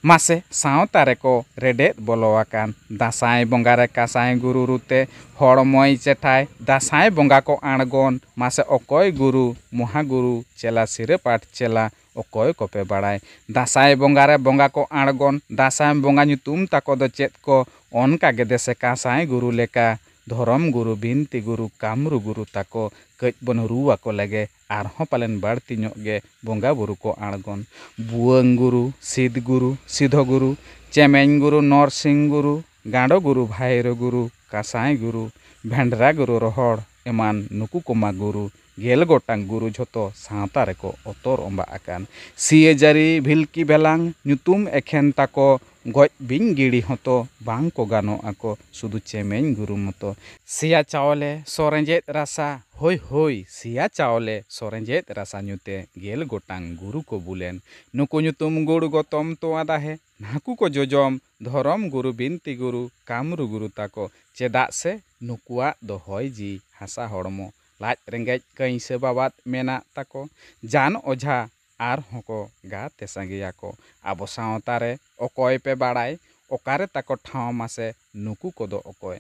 ᱢᱟᱥᱮ, ᱥᱟᱶᱛᱟ ᱨᱮᱠᱚ ᱨᱮᱰᱮᱫ ᱵᱚᱞᱚ ᱟᱠᱟᱱ᱾ ᱫᱟᱸᱥᱟᱭ ᱵᱚᱸᱜᱟ ᱨᱮ ᱠᱟᱸᱥᱟᱭ ᱜᱩᱨᱩ ᱨᱩᱛᱮ ᱦᱚᱲᱢᱚᱭ ᱪᱮᱴᱷᱟᱭ᱾ ᱫᱟᱸᱥᱟᱭ ᱵᱚᱸᱜᱟ ᱠᱚ ᱟᱬᱜᱚᱱ᱾ ᱢᱟᱥᱮ, ᱚᱠᱚᱭ ᱜᱩᱨᱩ, ᱢᱚᱦᱟ ᱜᱩᱨᱩ, ᱪᱮᱞᱟ, ᱥᱤᱨᱟᱹ ᱯᱟᱴ ᱪᱮᱞᱟ, ᱚᱠᱚᱭ ᱠᱚᱯᱮ ᱵᱟᱲᱟᱭ? ᱫᱟᱸᱥᱟᱭ ᱵᱚᱸᱜᱟ ᱨᱮ ᱵᱚᱸᱜᱟ ᱠᱚ ᱟᱬᱜᱚᱱ᱾ ᱫᱟᱸᱥᱟᱭ ᱵᱚᱸᱜᱟ ᱧᱩᱛᱩᱢ ᱛᱟᱠᱚ ᱫᱚ ᱪᱮᱫ ᱠᱚ? ᱚᱱᱠᱟ ᱜᱮ ᱫᱮᱥᱮ ᱠᱟᱸᱥᱟᱭ ᱜᱩᱨᱩ ᱞᱮᱠᱟ ᱫᱷᱚᱨᱚᱢ ᱜᱩᱨᱩ, ᱵᱤᱱᱛᱤ ᱜᱩᱨᱩ, ᱠᱟᱢᱨᱩ ᱜᱩᱨᱩ ᱛᱟᱠᱚ ᱠᱟᱹᱡ ᱵᱚᱱ ᱨᱩ ᱟᱠᱚ ᱞᱮᱜᱮ, ᱟᱨᱦᱚᱸ ᱯᱟᱞᱮᱱ ᱵᱟᱹᱲᱛᱤ ᱧᱚᱜ ᱜᱮ ᱵᱚᱸᱜᱟ ᱵᱩᱨᱩ ᱠᱚ ᱟᱬᱜᱚᱱ᱾ ᱵᱷᱩᱣᱟᱹᱝ ᱜᱩᱨᱩ, ᱥᱤᱫ ᱜᱩᱨᱩ, ᱥᱤᱫᱷᱚ ᱜᱩᱨᱩ, ᱪᱮᱢᱮᱧ ᱜᱩᱨᱩ, ᱱᱚᱨᱥᱤᱝ ᱜᱩᱨᱩ, ᱜᱟᱸᱰᱚ ᱜᱩᱨᱩ, ᱵᱷᱟᱭᱨᱚ ᱜᱩᱨᱩ, ᱠᱟᱸᱥᱟᱭ ᱜᱩᱨᱩ, ᱵᱷᱮᱱᱰᱨᱟ ᱜᱩᱨᱩ, ᱨᱚᱦᱚᱲ ᱮᱢᱟᱱ ᱱᱩᱠᱩ ᱠᱚᱢᱟ ᱜᱩᱨᱩ, ᱜᱮᱞ ᱜᱚᱴᱟᱝ ᱜᱩᱨᱩ ᱡᱷᱚᱛᱚ ᱥᱟᱶᱛᱟ ᱨᱮᱠᱚ ᱚᱛᱚᱨ ᱚᱢᱵᱟᱜ ᱟᱠᱟᱱ᱾ ᱥᱤᱭᱟᱹ ᱡᱟᱹᱨᱤ, ᱵᱷᱤᱞᱠᱤ ᱵᱷᱮᱞᱟᱝ, ᱧᱩᱛᱩᱢ ᱮᱠᱷᱮᱱ ᱛᱟᱠᱚ ᱜᱚᱡ ᱵᱤᱧ ᱜᱤᱲᱤ ᱦᱚᱸᱛᱚ ᱵᱟᱝ ᱠᱚ ᱜᱟᱱᱚᱜ ᱟᱠᱚ, ᱥᱩᱫᱷᱩ ᱪᱮᱢᱮᱧ ᱜᱩᱨᱩ ᱢᱚᱛᱚ᱾ ᱥᱮᱭᱟ ᱪᱟᱣᱞᱮ, ᱥᱚᱨᱮᱸᱡᱮᱫ ᱨᱟᱥᱟ, ᱦᱳᱭ ᱦᱳᱭ, ᱥᱮᱭᱟ ᱪᱟᱣᱞᱮ, ᱥᱚᱨᱮᱸᱡᱮᱫ ᱨᱟᱥᱟ ᱧᱩᱛᱮ ᱜᱮᱞ ᱜᱚᱴᱟᱝ ᱜᱩᱨᱩ ᱠᱚ ᱵᱩᱞᱮᱱ᱾ ᱱᱩᱠᱩ ᱧᱩᱛᱩᱢ ᱜᱩᱲ ᱜᱚᱛᱚᱢ ᱛᱚᱣᱟ ᱫᱟᱦᱮ, ᱱᱟᱹᱠᱩ ᱠᱚ ᱡᱚᱡᱚᱢ, ᱫᱷᱚᱨᱚᱢ ᱜᱩᱨᱩ, ᱵᱤᱱᱛᱤ ᱜᱩᱨᱩ, ᱠᱟᱢᱨᱩ ᱜᱩᱨᱩ ᱛᱟᱠᱚ᱾ ᱪᱮᱫᱟᱜ ᱥᱮ ᱱᱩᱠᱩᱣᱟᱜ ᱫᱚ ᱦᱚᱭ ᱡᱤᱣᱤ ᱦᱟᱥᱟ ᱦᱚᱲᱢᱚ, ᱞᱟᱡ ᱨᱮᱸᱜᱮᱡ ᱠᱟᱹᱭᱥᱟᱹ ᱵᱟᱵᱟᱫ ᱢᱮᱱᱟᱜ ᱛᱟᱠᱚ᱾ ᱡᱟᱱ ᱚᱡᱷᱟ ᱟᱨᱦᱚᱸ ᱠᱚ ᱜᱟᱛᱮ ᱥᱟᱸᱜᱮᱭᱟᱠᱚ᱾ ᱟᱵᱚ ᱥᱟᱶᱛᱟ ᱨᱮ ᱚᱠᱚᱭ ᱯᱮ ᱵᱟᱲᱟᱭ, ᱚᱠᱟᱨᱮ ᱛᱟᱠᱚ ᱴᱷᱟᱶ ᱢᱟᱥᱮ, ᱱᱩᱠᱩ ᱠᱚᱫᱚ ᱚᱠᱚᱭ?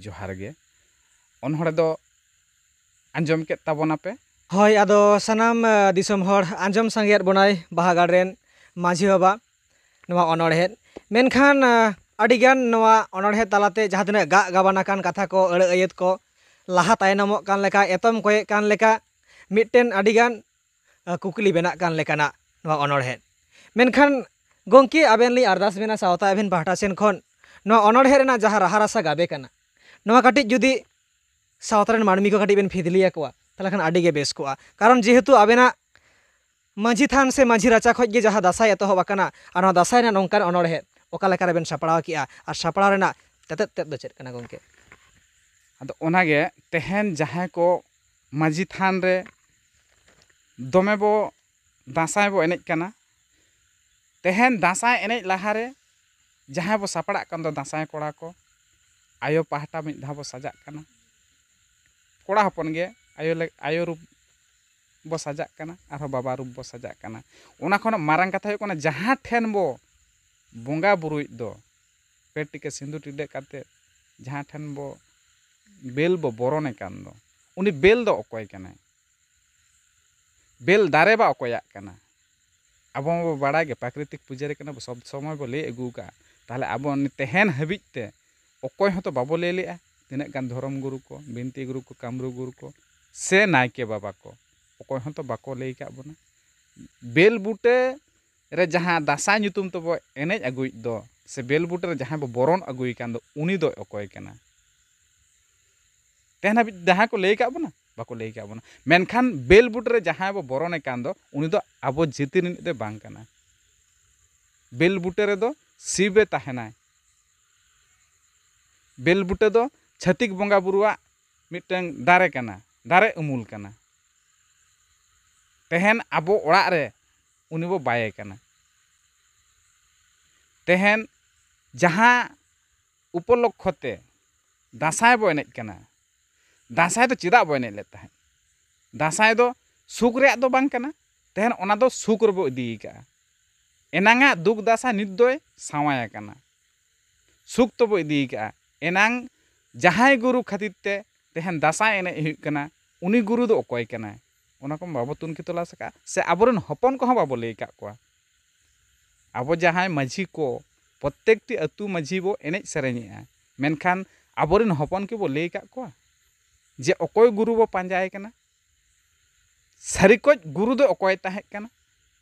ᱡᱚᱦᱟᱨ ᱜᱮ᱾ ᱚᱱᱚᱬᱦᱮ ᱫᱚ ᱟᱸᱡᱚᱢ ᱠᱮᱫ ᱛᱟᱵᱚᱱᱟᱯᱮ᱾ ᱦᱳᱭ, ᱟᱫᱚ ᱥᱟᱱᱟᱢ, ᱟ, ᱫᱤᱥᱚᱢ ᱦᱚᱲ ᱟᱸᱡᱚᱢ ᱥᱟᱸᱜᱮᱭᱟᱫ ᱵᱚᱱᱟᱭ ᱵᱟᱦᱟ ᱜᱟᱲ ᱨᱮᱱ ᱢᱟᱹᱡᱷᱤ ᱵᱟᱵᱟ ᱱᱚᱣᱟ ᱚᱱᱚᱬᱦᱮ᱾ ᱢᱮᱱᱠᱷᱟᱱ, ᱟ, ᱟᱹᱰᱤᱜᱟᱱ ᱱᱚᱣᱟ ᱚᱱᱚᱬᱦᱮ ᱛᱟᱞᱟᱛᱮ ᱡᱟᱦᱟᱸ ᱛᱤᱱᱟᱹᱜ ᱜᱟᱜ ᱜᱟᱵᱟᱱ ᱟᱠᱟᱱ ᱠᱟᱛᱷᱟ ᱠᱚ, ᱟᱹᱲᱟᱹ ᱟᱹᱭᱟᱹᱛ ᱠᱚ, ᱞᱟᱦᱟ ᱛᱟᱭᱱᱚᱢᱚᱜ ᱠᱟᱱ ᱞᱮᱠᱟ, ᱮᱛᱚᱢ ᱠᱚᱭᱮᱜ ᱠᱟᱱ ᱞᱮᱠᱟ, ᱢᱤᱫᱴᱮᱱ ᱟᱹᱰᱤᱜᱟᱱ, ᱟ, ᱠᱩᱠᱞᱤ ᱵᱮᱱᱟᱜ ᱠᱟᱱ ᱞᱮᱠᱟᱱᱟᱜ ᱱᱚᱣᱟ ᱚᱱᱚᱬᱦᱮ᱾ ᱢᱮᱱᱠᱷᱟᱱ ᱜᱚᱢᱠᱮ, ᱟᱵᱮᱱ ᱞᱤᱧ ᱟᱨᱫᱟᱥ ᱵᱮᱱᱟ, ᱥᱟᱶᱛᱟ ᱟᱹᱵᱤᱱ ᱯᱟᱦᱴᱟ ᱥᱮᱱ ᱠᱷᱚᱱ ᱱᱚᱣᱟ ᱚᱱᱚᱬᱦᱮ ᱨᱮᱱᱟᱜ ᱡᱟᱦᱟᱸ ᱨᱟᱦᱟ ᱨᱟᱥᱟ ᱜᱟᱵᱮ ᱠᱟᱱᱟ, ᱱᱚᱣᱟ ᱠᱟᱹᱴᱤᱡ ᱡᱩᱫᱤ ᱥᱟᱶᱛᱟ ᱨᱮᱱ ᱢᱟᱹᱱᱢᱤ ᱠᱚ ᱠᱟᱹᱴᱤᱡ ᱵᱮᱱ ᱯᱷᱤᱫᱽᱞᱤ ᱟᱠᱚᱣᱟ, ᱛᱟᱦᱚᱞᱮ ᱠᱷᱟᱱ ᱟᱹᱰᱤ ᱜᱮ ᱵᱮᱥ ᱠᱚᱜᱼᱟ᱾ ᱠᱟᱨᱚᱱ ᱡᱮᱦᱮᱛᱩ ᱟᱵᱮᱱᱟᱜ ᱢᱟᱹᱡᱷᱤ ᱛᱷᱟᱱ ᱥᱮ ᱢᱟᱹᱡᱷᱤ ᱨᱟᱪᱟ ᱠᱷᱚᱡ ᱜᱮ ᱡᱟᱦᱟᱸ ᱫᱟᱸᱥᱟᱭ ᱮᱛᱚᱦᱚᱵ ᱟᱠᱟᱱᱟ, ᱟᱨ ᱱᱚᱣᱟ ᱫᱟᱸᱥᱟᱭ ᱨᱮᱱᱟᱜ ᱱᱚᱝᱠᱟᱱ ᱚᱱᱚᱬᱦᱮ ᱚᱠᱟ ᱞᱮᱠᱟ ᱨᱮᱵᱮᱱ ᱥᱟᱯᱲᱟᱣ ᱠᱮᱜᱼᱟ, ᱟᱨ ᱥᱟᱯᱲᱟᱣ ᱨᱮᱱᱟᱜ ᱛᱮᱛᱮᱫ ᱛᱮᱫ ᱫᱚ ᱪᱮᱫ ᱠᱟᱱᱟ ᱜᱚᱢᱠᱮ? ᱟᱫᱚ ᱚᱱᱟᱜᱮ, ᱛᱮᱦᱮᱧ ᱡᱟᱦᱟᱸᱭ ᱠᱚ ᱢᱟᱹᱡᱷᱤ ᱛᱷᱟᱱ ᱨᱮ ᱫᱚᱢᱮ ᱵᱚ ᱫᱟᱸᱥᱟᱭ ᱵᱚ ᱮᱱᱮᱡ ᱠᱟᱱᱟ, ᱛᱮᱦᱮᱧ ᱫᱟᱸᱥᱟᱭ ᱮᱱᱮᱡ ᱞᱟᱦᱟᱨᱮ ᱡᱟᱦᱟᱸᱭ ᱵᱚ ᱥᱟᱯᱲᱟᱜ ᱠᱟᱱ ᱫᱚ ᱫᱟᱸᱥᱟᱭ ᱠᱚᱲᱟ ᱠᱚ, ᱟᱭᱳ ᱯᱟᱦᱴᱟ ᱢᱤᱫ ᱫᱷᱟᱣ ᱵᱚ ᱥᱟᱡᱟᱜ ᱠᱟᱱᱟ᱾ ᱠᱚᱲᱟ ᱦᱚᱯᱚᱱ ᱜᱮ ᱟᱭᱳ ᱞᱮ-, ᱟᱭᱳ ᱨᱩᱯ ᱵᱚ ᱥᱟᱡᱟᱜ ᱠᱟᱱᱟ, ᱟᱨᱦᱚᱸ ᱵᱟᱵᱟ ᱨᱩᱯ ᱵᱚ ᱥᱟᱡᱟᱜ ᱠᱟᱱᱟ᱾ ᱚᱱᱟ ᱠᱷᱚᱱ ᱢᱟᱨᱟᱝ ᱠᱟᱛᱷᱟ ᱦᱩᱭᱩᱜ ᱠᱟᱱᱟ, ᱡᱟᱦᱟᱸ ᱴᱷᱮᱱ ᱵᱚ ᱵᱚᱸᱜᱟ ᱵᱩᱨᱩᱭᱮᱫ ᱫᱚ, ᱯᱮ ᱴᱤᱠᱟᱹ ᱥᱤᱸᱫᱩᱨ ᱴᱤᱰᱟᱹᱜ ᱠᱟᱛᱮ ᱡᱟᱦᱟᱸ ᱴᱷᱮᱱ ᱵᱚ ᱵᱮᱞ ᱵᱚ ᱵᱚᱨᱚᱱᱮ ᱠᱟᱱ ᱫᱚ, ᱩᱱᱤ ᱵᱮᱞ ᱫᱚ ᱚᱠᱚᱭ ᱠᱟᱱᱟᱭ? ᱵᱮᱞ ᱫᱟᱨᱮ ᱵᱟ ᱚᱠᱚᱭᱟᱜ ᱠᱟᱱᱟ? ᱟᱵᱚ ᱢᱟᱵᱚ ᱵᱟᱲᱟᱭ ᱜᱮ, ᱯᱨᱟᱠᱨᱤᱛᱤᱠ ᱯᱩᱡᱟᱹᱨᱤ ᱠᱟᱱᱟ ᱵᱚ, ᱥᱚᱵᱽ ᱥᱚᱢᱚᱭ ᱵᱚ ᱞᱟᱹᱭ ᱟᱹᱜᱩ ᱟᱠᱟᱫᱼᱟ᱾ ᱛᱟᱦᱚᱞᱮ ᱟᱵᱚ ᱱᱤ-, ᱛᱮᱦᱮᱱ ᱦᱟᱹᱵᱤᱡ ᱛᱮ ᱚᱠᱚᱭ ᱦᱚᱸᱛᱚ ᱵᱟᱵᱚ ᱞᱟᱹᱭ ᱞᱮᱜᱼᱟ, ᱛᱤᱱᱟᱹᱜ ᱜᱟᱱ ᱫᱷᱚᱨᱚᱢ ᱜᱩᱨᱩ ᱠᱚ, ᱵᱤᱱᱛᱤ ᱜᱩᱨᱩ ᱠᱚ, ᱠᱟᱢᱨᱩ ᱜᱩᱨᱩ ᱠᱚ, ᱥᱮ ᱱᱟᱭᱠᱮ ᱵᱟᱵᱟ ᱠᱚ, ᱚᱠᱚᱭ ᱦᱚᱸᱛᱚ ᱵᱟᱠᱚ ᱞᱟᱹᱭ ᱟᱠᱟᱫ ᱵᱚᱱᱟ᱾ ᱵᱮᱞ ᱵᱩᱴᱟᱹ ᱨᱮ ᱡᱟᱦᱟᱸ ᱫᱟᱸᱥᱟᱭ ᱧᱩᱛᱩᱢ ᱛᱮᱵᱚ ᱮᱱᱮᱡ ᱟᱹᱜᱩᱭᱮᱫ ᱫᱚ, ᱥᱮ ᱵᱮᱞ ᱵᱩᱴᱟᱹ ᱨᱮ ᱡᱟᱦᱟᱸᱭ ᱵᱚ ᱵᱚᱨᱚᱱ ᱟᱹᱜᱩᱭ ᱠᱟᱱ ᱫᱚ, ᱩᱱᱤ ᱫᱚᱭ ᱚᱠᱚᱭ ᱠᱟᱱᱟ? ᱛᱮᱦᱮᱧ ᱦᱟᱹᱵᱤᱡ ᱡᱟᱦᱟᱸᱭ ᱠᱚ ᱞᱟᱹᱭ ᱟᱠᱟᱫ ᱵᱚᱱᱟ? ᱵᱟᱠᱚ ᱞᱟᱹᱭ ᱟᱠᱟᱫ ᱵᱚᱱᱟ᱾ ᱢᱮᱱᱠᱷᱟᱱ ᱵᱮᱞ ᱵᱩᱴᱟᱹ ᱨᱮ ᱡᱟᱦᱟᱸᱭ ᱵᱚ ᱵᱚᱨᱚᱱᱮ ᱠᱟᱱ ᱫᱚ, ᱩᱱᱤ ᱫᱚ ᱟᱵᱚ ᱡᱟᱹᱛᱤ ᱨᱤᱱᱤᱡ ᱫᱚ ᱵᱟᱝ ᱠᱟᱱᱟ᱾ ᱵᱮᱞ ᱵᱩᱴᱟᱹ ᱨᱮᱫᱚ ᱥᱤᱵᱮ ᱛᱟᱦᱮᱱᱟᱭ᱾ ᱵᱮᱞ ᱵᱩᱴᱟᱹ ᱫᱚ ᱪᱷᱟᱹᱛᱤᱠ ᱵᱚᱸᱜᱟ ᱵᱩᱨᱩᱣᱟᱜ ᱢᱤᱫᱴᱟᱝ ᱫᱟᱨᱮ ᱠᱟᱱᱟ, ᱫᱟᱨᱮ ᱩᱢᱩᱞ ᱠᱟᱱᱟ᱾ ᱛᱮᱦᱮᱧ ᱟᱵᱚ ᱚᱲᱟᱜ ᱨᱮ ᱩᱱᱤ ᱵᱚ ᱵᱟᱭᱮ ᱠᱟᱱᱟ᱾ ᱛᱮᱦᱮᱧ ᱡᱟᱦᱟᱸ ᱩᱯᱚᱞᱚᱠᱠᱷᱚ ᱛᱮ ᱫᱟᱸᱥᱟᱭ ᱵᱚ ᱮᱱᱮᱡ ᱠᱟᱱᱟ, ᱫᱟᱸᱥᱟᱭ ᱫᱚ ᱪᱮᱫᱟᱜ ᱵᱚ ᱮᱱᱮᱡ ᱞᱮᱫ ᱛᱟᱦᱮᱸᱫ? ᱫᱟᱸᱥᱟᱭ ᱫᱚ ᱥᱩᱠ ᱨᱮᱭᱟᱜ ᱫᱚ ᱵᱟᱝ ᱠᱟᱱᱟ, ᱛᱮᱦᱮᱧ ᱚᱱᱟ ᱫᱚ ᱥᱩᱠ ᱨᱮᱵᱚ ᱤᱫᱤ ᱟᱠᱟᱫᱼᱟ᱾ ᱮᱱᱟᱝᱟᱜ ᱫᱩᱠ ᱫᱟᱸᱥᱟᱭ ᱱᱤᱛ ᱫᱚᱭ ᱥᱟᱶᱟᱭ ᱟᱠᱟᱱᱟ, ᱥᱩᱠ ᱛᱮᱵᱚ ᱤᱫᱤ ᱟᱠᱟᱫᱼᱟ᱾ ᱮᱱᱟᱝ ᱡᱟᱦᱟᱸᱭ ᱜᱩᱨᱩ ᱠᱷᱟᱹᱛᱤᱨ ᱛᱮ ᱛᱮᱦᱮᱧ ᱫᱟᱸᱥᱟᱭ ᱮᱱᱮᱡ ᱦᱩᱭᱩᱜ ᱠᱟᱱᱟ, ᱩᱱᱤ ᱜᱩᱨᱩ ᱫᱚ ᱚᱠᱚᱭ ᱠᱟᱱᱟᱭ? ᱚᱱᱟ ᱠᱚ ᱵᱟᱵᱚ ᱛᱩᱱᱠᱷᱤ ᱛᱚᱞᱟᱥ ᱟᱠᱟᱫᱼᱟ, ᱥᱮ ᱟᱵᱚᱨᱮᱱ ᱦᱚᱯᱚᱱ ᱠᱚᱦᱚᱸ ᱵᱟᱵᱚ ᱞᱟᱹᱭ ᱟᱠᱟᱫ ᱠᱚᱣᱟ᱾ ᱟᱵᱚ ᱡᱟᱦᱟᱸᱭ ᱢᱟᱹᱡᱷᱤ ᱠᱚ, ᱯᱨᱚᱛᱮᱠᱴᱤ ᱟᱹᱛᱩ ᱢᱟᱹᱡᱷᱤ ᱵᱚ ᱮᱱᱮᱡ ᱥᱮᱨᱮᱧᱮᱜᱼᱟ, ᱢᱮᱱᱠᱷᱟᱱ ᱟᱵᱚᱨᱮᱱ ᱦᱚᱯᱚᱱ ᱠᱤ ᱵᱚ ᱞᱟᱹᱭ ᱟᱠᱟᱫ ᱠᱚᱣᱟ ᱡᱮ ᱚᱠᱚᱭ ᱜᱩᱨᱩ ᱵᱚ ᱯᱟᱸᱡᱟᱭᱮ ᱠᱟᱱᱟ? ᱥᱟᱹᱨᱤᱠᱚᱡ ᱜᱩᱨᱩ ᱫᱚ ᱚᱠᱚᱭ ᱛᱟᱦᱮᱸ ᱠᱟᱱᱟ?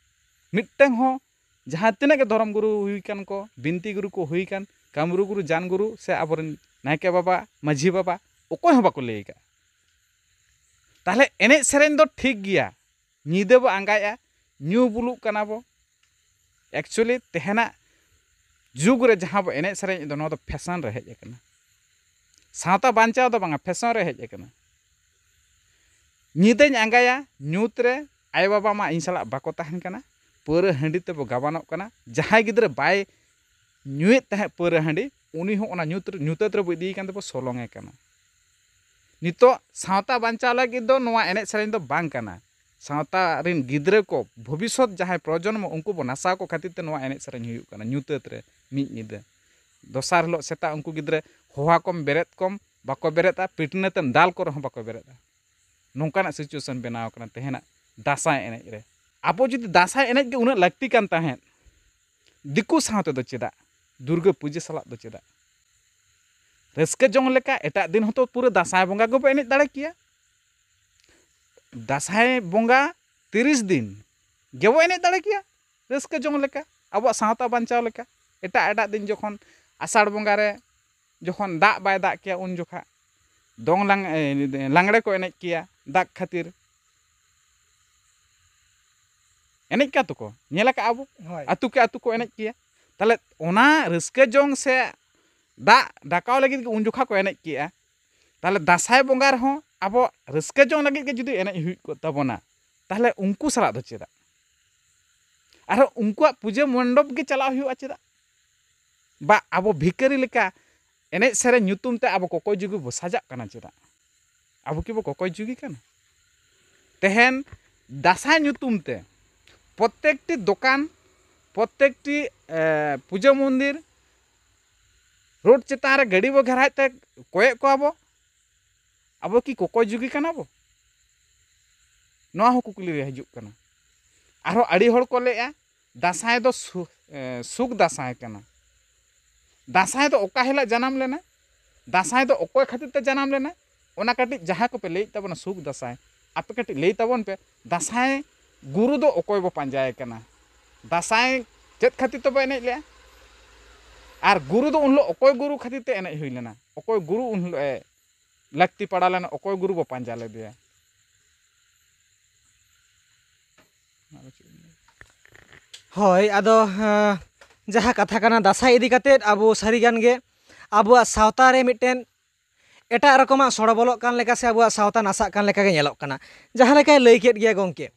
ᱢᱤᱫᱴᱟᱝ ᱦᱚᱸ, ᱡᱟᱦᱟᱸ ᱛᱤᱱᱟᱹᱜ ᱜᱮ ᱫᱷᱚᱨᱚᱢ ᱜᱩᱨᱩ ᱦᱩᱭ ᱠᱟᱱ ᱠᱚ, ᱵᱤᱱᱛᱤ ᱜᱩᱨᱩ ᱠᱚ ᱦᱩᱭ ᱠᱟᱱ, ᱠᱟᱢᱨᱩ ᱜᱩᱨᱩ, ᱡᱟᱱ ᱜᱩᱨᱩ, ᱥᱮ ᱟᱵᱚᱨᱮᱱ ᱱᱟᱭᱠᱮ ᱵᱟᱵᱟ, ᱢᱟᱹᱡᱷᱤ ᱵᱟᱵᱟ, ᱚᱠᱚᱭ ᱦᱚᱸ ᱵᱟᱠᱚ ᱞᱟᱹᱭ ᱟᱠᱟᱫᱼᱟ᱾ ᱛᱟᱦᱚᱞᱮ ᱮᱱᱮᱡ ᱥᱮᱨᱮᱧ ᱫᱚ ᱴᱷᱤᱠ ᱜᱮᱭᱟ, ᱧᱤᱫᱟᱹ ᱵᱚ ᱟᱸᱜᱟᱭᱮᱜᱼᱟ, ᱧᱩ ᱵᱩᱞᱩᱜ ᱠᱟᱱᱟ ᱵᱚ᱾ Actually, ᱛᱮᱦᱮᱧᱟᱜ ᱡᱩᱜᱽ ᱨᱮ ᱡᱟᱦᱟᱸ ᱵᱚ ᱮᱱᱮᱡ ᱥᱮᱨᱮᱧ ᱫᱚ, ᱱᱚᱣᱟ ᱫᱚ ᱯᱷᱮᱥᱚᱱ ᱨᱮ ᱦᱮᱡ ᱟᱠᱟᱱᱟ᱾ ᱥᱟᱶᱛᱟ ᱵᱟᱧᱪᱟᱣ ᱫᱚ ᱵᱟᱝᱟ, ᱯᱷᱮᱥᱚᱱ ᱨᱮ ᱦᱮᱡ ᱟᱠᱟᱱᱟ᱾ ᱧᱤᱫᱟᱹᱧ ᱟᱸᱜᱟᱭᱟ, ᱧᱩᱛ ᱨᱮ ᱟᱭᱳᱼᱵᱟᱵᱟ ᱢᱟ ᱤᱧ ᱥᱟᱞᱟᱜ ᱵᱟᱠᱚ ᱛᱟᱦᱮᱱ ᱠᱟᱱᱟ, ᱯᱟᱹᱣᱨᱟᱹ ᱦᱟᱺᱰᱤ ᱛᱮᱵᱚ ᱜᱟᱵᱟᱱᱚᱜ ᱠᱟᱱᱟ᱾ ᱡᱟᱦᱟᱸᱭ ᱜᱤᱫᱽᱨᱟᱹ ᱵᱟᱭ ᱧᱩᱭᱮᱫ ᱛᱟᱦᱮᱸᱫ ᱯᱟᱹᱣᱨᱟᱹ ᱦᱟᱺᱰᱤ, ᱩᱱᱤ ᱦᱚᱸ ᱚᱱᱟ ᱧᱩᱛ ᱨᱮ, ᱧᱩᱛᱟᱹᱛ ᱨᱮᱵᱚ ᱤᱫᱤᱭᱮ ᱠᱟᱱ ᱛᱮᱵᱚ ᱥᱚᱞᱚᱝᱮ ᱠᱟᱱᱟ᱾ ᱱᱤᱛᱚᱜ ᱥᱟᱶᱛᱟ ᱵᱟᱧᱪᱟᱣ ᱞᱟᱹᱜᱤᱫ ᱫᱚ ᱱᱚᱣᱟ ᱮᱱᱮᱡ ᱥᱮᱨᱮᱧ ᱫᱚ ᱵᱟᱝ ᱠᱟᱱᱟ᱾ ᱥᱟᱶᱛᱟ ᱨᱤᱱ ᱜᱤᱫᱽᱨᱟᱹ ᱠᱚ, ᱵᱷᱚᱵᱤᱥᱥᱚᱛ ᱡᱟᱦᱟᱸᱭ ᱯᱨᱚᱡᱚᱱᱢᱚ, ᱩᱱᱠᱩ ᱵᱚ ᱱᱟᱥᱟᱣ ᱠᱚ ᱠᱷᱟᱹᱛᱤᱨ ᱛᱮ ᱱᱚᱣᱟ ᱮᱱᱮᱡ ᱥᱮᱨᱮᱧ ᱦᱩᱭᱩᱜ ᱠᱟᱱᱟ ᱧᱩᱛᱟᱹᱛ ᱨᱮ ᱢᱤᱫ ᱧᱤᱫᱟᱹ᱾ ᱫᱚᱥᱟᱨ ᱦᱤᱞᱳᱜ ᱥᱮᱛᱟᱜ ᱩᱱᱠᱩ ᱜᱤᱫᱽᱨᱟᱹ ᱦᱚᱦᱚ ᱟᱠᱚᱢ ᱵᱮᱨᱮᱫ ᱠᱚᱢ, ᱵᱟᱠᱚ ᱵᱮᱨᱮᱫᱼᱟ, ᱯᱤᱴᱱᱟᱹ ᱛᱮᱢ ᱫᱟᱞ ᱠᱚ ᱨᱮᱦᱚᱸ ᱵᱟᱠᱚ ᱵᱮᱨᱮᱫᱼᱟ᱾ ᱱᱚᱝᱠᱟᱱᱟᱜ situation ᱵᱮᱱᱟᱣ ᱟᱠᱟᱱᱟ ᱛᱮᱦᱮᱧᱟᱜ ᱫᱟᱸᱥᱟᱭ ᱮᱱᱮᱡ ᱨᱮ᱾ ᱟᱵᱚ ᱡᱩᱫᱤ ᱫᱟᱸᱥᱟᱭ ᱮᱱᱮᱡ ᱜᱮ ᱩᱱᱟᱹᱜ ᱞᱟᱹᱠᱛᱤ ᱠᱟᱱ ᱛᱟᱦᱮᱸᱫ, ᱫᱤᱠᱩ ᱥᱟᱶ ᱛᱮᱫᱚ ᱪᱮᱫᱟᱜ? ᱫᱩᱨᱜᱟᱹ ᱯᱩᱡᱟᱹ ᱥᱟᱞᱟᱜ ᱫᱚ ᱪᱮᱫᱟᱜ? ᱨᱟᱹᱥᱠᱟᱹ ᱡᱚᱝ ᱞᱮᱠᱟ ᱮᱴᱟᱜ ᱫᱤᱱ ᱦᱚᱸᱛᱚ ᱯᱩᱨᱟᱹ ᱫᱟᱸᱥᱟᱭ ᱵᱚᱸᱜᱟ ᱜᱮᱵᱚ ᱮᱱᱮᱡ ᱫᱟᱲᱮ ᱠᱮᱭᱟ᱾ ᱫᱟᱸᱥᱟᱭ ᱵᱚᱸᱜᱟ ᱛᱤᱨᱤᱥ ᱫᱤᱱ ᱜᱮᱵᱚ ᱮᱱᱮᱡ ᱫᱟᱲᱮ ᱠᱮᱭᱟ ᱨᱟᱹᱥᱠᱟᱹ ᱡᱚᱝ ᱞᱮᱠᱟ, ᱟᱵᱚᱣᱟᱜ ᱥᱟᱶᱛᱟ ᱵᱟᱧᱪᱟᱣ ᱞᱮᱠᱟ᱾ ᱮᱴᱟᱜ ᱮᱴᱟᱜ ᱫᱤᱱ ᱡᱚᱠᱷᱚᱱ ᱟᱥᱟᱲ ᱵᱚᱸᱜᱟ ᱨᱮ ᱡᱚᱠᱷᱚᱱ ᱫᱟᱜ ᱵᱟᱭ ᱫᱟᱜ ᱠᱮᱭᱟ, ᱩᱱ ᱡᱚᱠᱷᱟ ᱫᱚᱝ ᱞᱟᱝ-, ᱮ, ᱞᱟᱝᱲᱮ ᱠᱚ ᱮᱱᱮᱡ ᱠᱮᱭᱟ ᱫᱟᱜ ᱠᱷᱟᱹᱛᱤᱨ᱾ ᱮᱱᱮᱡ ᱠᱟᱜ ᱛᱚᱠᱚ, ᱧᱮᱞ ᱟᱠᱟᱫᱼᱟ ᱵᱚ, ᱦᱳᱭ᱾ ᱟᱹᱛᱩ ᱠᱮ ᱟᱹᱛᱩ ᱠᱚ ᱮᱱᱮᱡ ᱠᱮᱭᱟ᱾ ᱛᱟᱦᱞᱮ ᱚᱱᱟ ᱨᱟᱹᱥᱠᱟᱹ ᱡᱚᱝ ᱥᱮ ᱫᱟᱜ ᱰᱟᱠᱟᱣ ᱞᱟᱹᱜᱤᱫ ᱜᱮ ᱩᱱ ᱡᱚᱠᱷᱟ ᱠᱚ ᱮᱱᱮᱡ ᱠᱮᱜᱼᱟ᱾ ᱛᱟᱦᱞᱮ ᱫᱟᱸᱥᱟᱭ ᱵᱚᱸᱜᱟ ᱨᱮᱦᱚᱸ ᱟᱵᱚ ᱨᱟᱹᱥᱠᱟᱹ ᱡᱚᱝ ᱞᱟᱹᱜᱤᱫ ᱜᱮ ᱡᱩᱫᱤ ᱮᱱᱮᱡ ᱦᱩᱭᱩᱜ ᱠᱚ ᱛᱟᱵᱚᱱᱟ, ᱛᱟᱦᱞᱮ ᱩᱱᱠᱩ ᱥᱟᱞᱟᱜ ᱫᱚ ᱪᱮᱫᱟᱜ? ᱟᱨᱦᱚᱸ ᱩᱱᱠᱩᱣᱟᱜ ᱯᱩᱡᱟᱹ ᱢᱚᱱᱰᱚᱯ ᱜᱮ ᱪᱟᱞᱟᱣ ᱦᱩᱭᱩᱜᱼᱟ ᱪᱮᱫᱟᱜ? ᱵᱟ ᱟᱵᱚ ᱵᱷᱤᱠᱟᱹᱨᱤ ᱞᱮᱠᱟ ᱮᱱᱮᱡ ᱥᱮᱨᱮᱧ ᱧᱩᱛᱩᱢ ᱛᱮ ᱟᱵᱚ ᱠᱚᱠᱚᱭ ᱡᱩᱜᱤ ᱵᱚ ᱥᱟᱡᱟᱜ ᱠᱟᱱᱟ ᱪᱮᱫᱟᱜ? ᱟᱵᱚ ᱠᱤ ᱵᱚ ᱠᱚᱠᱚᱭ ᱡᱩᱜᱤ ᱠᱟᱱᱟ? ᱛᱮᱦᱮᱧ ᱫᱟᱸᱥᱟᱭ ᱧᱩᱛᱩᱢ ᱛᱮ ᱯᱨᱚᱛᱮᱠᱴᱤ ᱫᱚᱠᱟᱱ, ᱯᱨᱚᱛᱮᱠᱴᱤ, ᱮ, ᱯᱩᱡᱟᱹ ᱢᱚᱱᱫᱤᱨ, ᱨᱳᱰ ᱪᱮᱛᱟᱱ ᱨᱮ ᱜᱟᱹᱰᱤ ᱵᱚ ᱜᱷᱮᱨᱟᱭᱮᱫ ᱛᱮ ᱠᱚᱭᱮᱫ ᱠᱚᱣᱟ ᱵᱚ᱾ ᱟᱵᱚ ᱠᱤ ᱠᱚᱠᱚᱭ ᱡᱩᱜᱤ ᱠᱟᱱᱟ ᱵᱚ? ᱱᱚᱣᱟ ᱦᱚᱸ ᱠᱩᱠᱞᱤ ᱨᱮ ᱦᱤᱡᱩᱜ ᱠᱟᱱᱟ᱾ ᱟᱨᱦᱚᱸ ᱟᱹᱰᱤ ᱦᱚᱲ ᱠᱚ ᱞᱟᱹᱭᱮᱜᱼᱟ, ᱫᱟᱸᱥᱟᱭ ᱫᱚ ᱥᱩ-, ᱮ, ᱥᱩᱠ ᱫᱟᱸᱥᱟᱭ ᱠᱟᱱᱟ᱾ ᱫᱟᱸᱥᱟᱭ ᱫᱚ ᱚᱠᱟ ᱦᱤᱞᱳᱜ ᱡᱟᱱᱟᱢ ᱞᱮᱱᱟ? ᱫᱟᱸᱥᱟᱭ ᱫᱚ ᱚᱠᱚᱭ ᱠᱷᱟᱹᱛᱤᱨ ᱛᱮ ᱡᱟᱱᱟᱢ ᱞᱮᱱᱟ? ᱚᱱᱟ ᱠᱟᱹᱴᱤᱡ ᱡᱟᱦᱟᱸ ᱠᱚᱯᱮ ᱞᱟᱹᱭᱮᱫ ᱛᱟᱵᱚᱱᱟ ᱥᱩᱠ ᱫᱟᱸᱥᱟᱭ, ᱟᱯᱮ ᱠᱟᱹᱴᱤᱡ ᱞᱟᱹᱭ ᱛᱟᱵᱚᱱ ᱯᱮ, ᱫᱟᱸᱥᱟᱭ ᱜᱩᱨᱩ ᱫᱚ ᱚᱠᱚᱭ ᱵᱚ ᱯᱟᱸᱡᱟᱭᱮ ᱠᱟᱱᱟ? ᱫᱟᱸᱥᱟᱭ ᱪᱮᱫ ᱠᱷᱟᱹᱛᱤᱨ ᱛᱮᱵᱚ ᱮᱱᱮᱡ ᱞᱮᱜᱼᱟ? ᱟᱨ ᱜᱩᱨᱩ ᱫᱚ ᱩᱱ ᱦᱤᱞᱳᱜ ᱚᱠᱚᱭ ᱜᱩᱨᱩ ᱠᱷᱟᱹᱛᱤᱨ ᱛᱮ ᱮᱱᱮᱡ ᱦᱩᱭ ᱞᱮᱱᱟ? ᱚᱠᱚᱭ ᱜᱩᱨᱩ ᱩᱱ ᱦᱤᱞᱳᱜ ᱮ ᱞᱟᱹᱠᱛᱤ ᱯᱟᱲᱟᱣ ᱞᱮᱱᱟ? ᱚᱠᱚᱭ ᱜᱩᱨᱩ ᱵᱚ ᱯᱟᱸᱡᱟ ᱞᱮᱫᱮᱭᱟ? ᱦᱳᱭ, ᱟᱫᱚ, ᱦᱮᱸ, ᱡᱟᱦᱟᱸ ᱠᱟᱛᱷᱟ ᱠᱟᱱᱟ, ᱫᱟᱸᱥᱟᱭ ᱤᱫᱤ ᱠᱟᱛᱮᱫ ᱟᱵᱚ ᱥᱟᱹᱨᱤ ᱜᱟᱱ ᱜᱮ ᱟᱵᱚᱣᱟᱜ ᱥᱟᱶᱛᱟ ᱨᱮ ᱢᱤᱫᱴᱮᱱ ᱮᱴᱟᱜ ᱨᱚᱠᱚᱢᱟᱜ ᱥᱚᱲᱚ ᱵᱚᱞᱚᱜ ᱠᱟᱱ ᱞᱮᱠᱟ ᱥᱮ ᱟᱵᱚᱣᱟᱜ ᱥᱟᱶᱛᱟ ᱱᱟᱥᱟᱜ ᱠᱟᱱ ᱞᱮᱠᱟ ᱜᱮ ᱧᱮᱞᱚᱜ ᱠᱟᱱᱟ᱾ ᱡᱟᱦᱟᱸ ᱞᱮᱠᱟᱭ ᱞᱟᱹᱭ ᱠᱮᱫ ᱜᱮᱭᱟ ᱜᱚᱢᱠᱮ,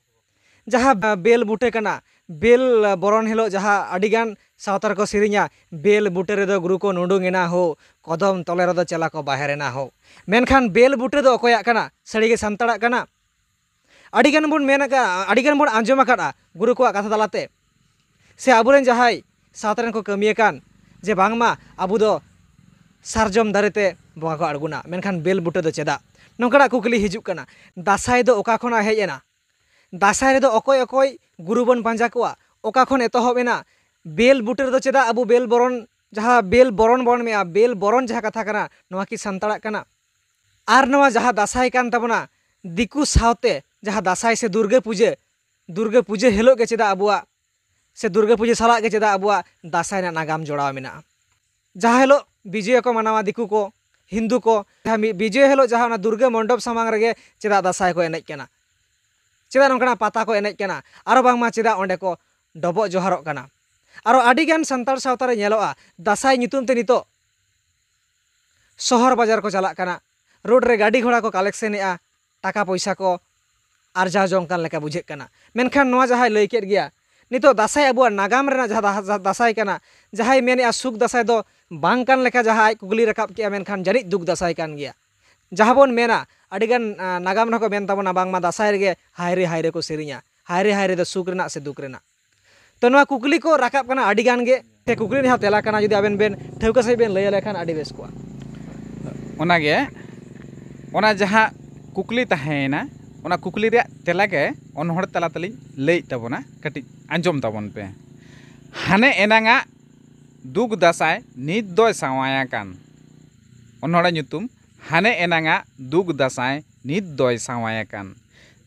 ᱡᱟᱦᱟᱸ, ᱟ, ᱵᱮᱞ ᱵᱩᱴᱟᱹ ᱠᱟᱱᱟ, ᱵᱮᱞ, ᱟ, ᱵᱚᱨᱚᱱ ᱦᱤᱞᱳᱜ ᱡᱟᱦᱟᱸ ᱟᱹᱰᱤᱜᱟᱱ ᱥᱟᱶᱛᱟ ᱨᱮᱠᱚ ᱥᱮᱨᱮᱧᱟ, "ᱵᱮᱞ ᱵᱩᱴᱟᱹ ᱨᱮᱫᱚ ᱜᱩᱨᱩ ᱠᱚ ᱱᱩᱰᱩᱝ ᱮᱱᱟ ᱦᱳ, ᱠᱚᱫᱚᱢ ᱛᱚᱞᱮ ᱨᱮᱫᱚ ᱪᱮᱞᱟ ᱠᱚ ᱵᱟᱦᱮᱨ ᱮᱱᱟ ᱦᱳ᱾" ᱢᱮᱱᱠᱷᱟᱱ ᱵᱮᱞ ᱵᱩᱴᱟᱹ ᱫᱚ ᱚᱠᱚᱭᱟᱜ ᱠᱟᱱᱟ? ᱥᱟᱹᱨᱤᱜᱮ ᱥᱟᱱᱛᱟᱲᱟᱜ ᱠᱟᱱᱟ? ᱟᱹᱰᱤᱜᱟᱱ ᱵᱚᱱ ᱢᱮᱱ ᱟᱠᱟᱫᱼᱟ, ᱟᱹᱰᱤᱜᱟᱱ ᱵᱚᱱ ᱟᱸᱡᱚᱢ ᱟᱠᱟᱫᱼᱟ ᱜᱩᱨᱩ ᱠᱚᱣᱟᱜ ᱠᱟᱛᱷᱟ ᱛᱟᱞᱟᱛᱮ, ᱥᱮ ᱟᱵᱚᱨᱮᱱ ᱡᱟᱦᱟᱸᱭ ᱥᱟᱶᱛᱟ ᱨᱮᱱ ᱠᱚ ᱠᱟᱹᱢᱤᱭᱟᱠᱟᱱ, ᱡᱮ ᱵᱟᱝᱢᱟ ᱟᱵᱚ ᱫᱚ ᱥᱟᱨᱡᱚᱢ ᱫᱟᱨᱮ ᱛᱮ ᱵᱚᱸᱜᱟ ᱠᱚ ᱟᱬᱜᱚᱱᱟ, ᱢᱮᱱᱠᱷᱟᱱ ᱵᱮᱞ ᱵᱩᱴᱟᱹ ᱫᱚ ᱪᱮᱫᱟᱜ? ᱱᱚᱝᱠᱟᱱᱟᱜ ᱠᱩᱠᱞᱤ ᱦᱤᱡᱩᱜ ᱠᱟᱱᱟ᱾ ᱫᱟᱸᱥᱟᱭ ᱫᱚ ᱚᱠᱟ ᱠᱷᱚᱱᱟᱜ ᱦᱮᱡ ᱮᱱᱟ? ᱫᱟᱸᱥᱟᱭ ᱨᱮᱫᱚ ᱚᱠᱚᱭ ᱚᱠᱚᱭ ᱜᱩᱨᱩ ᱵᱚᱱ ᱯᱟᱸᱡᱟ ᱠᱚᱣᱟ? ᱚᱠᱟ ᱠᱷᱚᱱ ᱮᱛᱚᱦᱚᱵ ᱮᱱᱟ? ᱵᱮᱞ ᱵᱩᱴᱟᱹ ᱨᱮᱫᱚ ᱪᱮᱫᱟᱜ ᱟᱵᱚ ᱵᱮᱞ ᱵᱚᱨᱚᱱ ᱡᱟᱦᱟᱸ ᱵᱮᱞ ᱵᱚᱨᱚᱱ ᱵᱚᱱ ᱢᱮᱱᱟ, ᱵᱮᱞ ᱵᱚᱨᱚᱱ ᱡᱟᱦᱟᱸ ᱠᱟᱛᱷᱟ ᱠᱟᱱᱟ, ᱱᱚᱣᱟ ᱠᱤ ᱥᱟᱱᱛᱟᱲᱟᱜ ᱠᱟᱱᱟ? ᱟᱨ ᱱᱚᱣᱟ ᱡᱟᱦᱟᱸ ᱫᱟᱸᱥᱟᱭ ᱠᱟᱱ ᱛᱟᱵᱚᱱᱟ, ᱫᱤᱠᱩ ᱥᱟᱶᱛᱮ ᱡᱟᱦᱟᱸ ᱫᱟᱸᱥᱟᱭ ᱥᱮ ᱫᱩᱨᱜᱟᱹ ᱯᱩᱡᱟᱹ, ᱫᱩᱨᱜᱟᱹ ᱯᱩᱡᱟᱹ ᱦᱤᱞᱳᱜ ᱜᱮ ᱪᱮᱫᱟᱜ ᱟᱵᱚᱣᱟᱜ, ᱥᱮ ᱫᱩᱨᱜᱟᱹ ᱯᱩᱡᱟᱹ ᱥᱟᱞᱟᱜ ᱜᱮ ᱪᱮᱫᱟᱜ ᱟᱵᱚᱣᱟᱜ ᱫᱟᱸᱥᱟᱭ ᱨᱮᱱᱟᱜ ᱱᱟᱜᱟᱢ ᱡᱚᱲᱟᱣ ᱢᱮᱱᱟᱜᱼᱟ? ᱡᱟᱦᱟᱸ ᱦᱤᱞᱳᱜ ᱵᱤᱡᱚᱭᱟ ᱠᱚ ᱢᱟᱱᱟᱣᱟ ᱫᱤᱠᱩ ᱠᱚ, ᱦᱤᱱᱫᱩ ᱠᱚ, ᱡᱟᱦᱟᱸ ᱢᱤᱫ ᱵᱤᱡᱚᱭᱟ ᱦᱤᱞᱳᱜ ᱡᱟᱦᱟᱸ ᱚᱱᱟ ᱫᱩᱨᱜᱟᱹ ᱢᱚᱱᱰᱚᱯ ᱥᱟᱢᱟᱝ ᱨᱮᱜᱮ ᱪᱮᱫᱟᱜ ᱫᱟᱸᱥᱟᱭ ᱠᱚ ᱮᱱᱮᱡ ᱠᱟᱱᱟ? ᱪᱮᱫᱟᱜ ᱱᱚᱝᱠᱟᱱᱟᱜ ᱯᱟᱛᱟ ᱠᱚ ᱮᱱᱮᱡ ᱠᱟᱱᱟ? ᱟᱨᱚ ᱵᱟᱝᱢᱟ ᱪᱮᱫᱟᱜ ᱚᱸᱰᱮ ᱠᱚ ᱰᱚᱵᱚᱜ ᱡᱚᱦᱟᱨᱚᱜ ᱠᱟᱱᱟ? ᱟᱨᱚ ᱟᱹᱰᱤᱜᱟᱱ ᱥᱟᱱᱛᱟᱲ ᱥᱟᱶᱛᱟ ᱨᱮ ᱧᱮᱞᱚᱜᱼᱟ, ᱫᱟᱸᱥᱟᱭ ᱧᱩᱛᱩᱢ ᱛᱮ ᱱᱤᱛᱚᱜ ᱥᱚᱦᱚᱨ ᱵᱟᱡᱟᱨ ᱠᱚ ᱪᱟᱞᱟᱜ ᱠᱟᱱᱟ, ᱨᱳᱰ ᱨᱮ ᱜᱟᱹᱰᱤ ᱜᱷᱚᱲᱟ ᱠᱚ ᱠᱟᱞᱮᱠᱥᱮᱱᱮᱜᱼᱟ, ᱴᱟᱠᱟ ᱯᱚᱭᱥᱟ ᱠᱚ ᱟᱨᱡᱟᱣ ᱡᱚᱝ ᱠᱟᱱ ᱞᱮᱠᱟ ᱵᱩᱡᱷᱟᱹᱜ ᱠᱟᱱᱟ᱾ ᱢᱮᱱᱠᱷᱟᱱ ᱱᱚᱣᱟ ᱡᱟᱦᱟᱸᱭ ᱞᱟᱹᱭ ᱠᱮᱫ ᱜᱮᱭᱟ, ᱱᱤᱛᱚᱜ ᱫᱟᱸᱥᱟᱭ ᱟᱵᱚᱣᱟᱜ ᱱᱟᱜᱟᱢ ᱨᱮᱱᱟᱜ ᱡᱟᱦᱟᱸ ᱫᱟ-, ᱫᱟᱸᱥᱟᱭ ᱠᱟᱱᱟ, ᱡᱟᱦᱟᱸᱭ ᱢᱮᱱᱮᱜᱼᱟ ᱥᱩᱠ ᱫᱟᱸᱥᱟᱭ ᱫᱚ ᱵᱟᱝ ᱠᱟᱱ ᱞᱮᱠᱟ, ᱡᱟᱦᱟᱸ ᱟᱡ ᱠᱩᱠᱞᱤ ᱨᱟᱠᱟᱵ ᱠᱮᱜᱼᱟ, ᱢᱮᱱᱠᱷᱟᱱ ᱡᱟᱹᱱᱤᱡ ᱫᱩᱠ ᱫᱟᱸᱥᱟᱭ ᱠᱟᱱ ᱜᱮᱭᱟ᱾ ᱡᱟᱦᱟᱸ ᱵᱚᱱ ᱢᱮᱱᱟ, ᱟᱹᱰᱤᱜᱟᱱ, ᱟ, ᱱᱟᱜᱟᱢ ᱨᱮᱦᱚᱸ ᱠᱚ ᱢᱮᱱ ᱛᱟᱵᱚᱱᱟ, ᱵᱟᱝᱢᱟ ᱫᱟᱸᱥᱟᱭ ᱨᱮᱜᱮ ᱦᱟᱭᱨᱮ ᱦᱟᱭᱨᱮ ᱠᱚ ᱥᱮᱨᱮᱧᱟ, ᱦᱟᱭᱨᱮ ᱦᱟᱭᱨᱮ ᱫᱚ ᱥᱩᱠ ᱨᱮᱱᱟᱜ ᱥᱮ ᱫᱩᱠ ᱨᱮᱱᱟᱜ᱾ ᱛᱚ, ᱱᱚᱣᱟ ᱠᱩᱠᱞᱤ ᱠᱚ ᱨᱟᱠᱟᱵ ᱠᱟᱱᱟ ᱟᱹᱰᱤ ᱜᱟᱱ ᱜᱮ᱾ ᱥᱮ ᱠᱩᱠᱞᱤ ᱨᱮᱱᱟᱜ ᱛᱮᱞᱟ ᱠᱟᱱᱟ, ᱡᱩᱫᱤ ᱟᱵᱮᱱ ᱵᱮᱱ ᱴᱷᱟᱹᱣᱠᱟᱹ ᱥᱟᱺᱦᱤᱡ ᱵᱮᱱ ᱞᱟᱹᱭ ᱟᱞᱮ ᱠᱷᱟᱱ ᱟᱹᱰᱤ ᱵᱮᱥ ᱠᱚᱜᱼᱟ᱾ ᱚᱱᱟᱜᱮ, ᱚᱱᱟ ᱡᱟᱦᱟᱸ ᱠᱩᱠᱞᱤ ᱛᱟᱦᱮᱸᱭᱮᱱᱟ, ᱚᱱᱟ ᱠᱩᱠᱞᱤ ᱨᱮᱭᱟᱜ ᱛᱮᱞᱟ ᱜᱮ ᱚᱱᱚᱬᱦᱮ ᱛᱟᱞᱟ ᱛᱮᱞᱤᱧ ᱞᱟᱹᱭᱮᱫ ᱛᱟᱵᱚᱱᱟ, ᱠᱟᱹᱴᱤᱡ ᱟᱸᱡᱚᱢ ᱛᱟᱵᱚᱱ ᱯᱮ᱾ ᱦᱟᱱᱮ ᱮᱱᱟᱝᱟᱜ ᱫᱩᱠ ᱫᱟᱸᱥᱟᱭ ᱱᱤᱛ ᱫᱚᱭ ᱥᱟᱶᱟᱭ ᱟᱠᱟᱱ᱾ ᱚᱱᱚᱬᱦᱮ ᱧᱩᱛᱩᱢ, ᱦᱟᱱᱮ ᱮᱱᱟᱝᱟᱜ ᱫᱩᱠ ᱫᱟᱸᱥᱟᱭ ᱱᱤᱛ ᱫᱚᱭ ᱥᱟᱶᱟᱭ ᱟᱠᱟᱱ᱾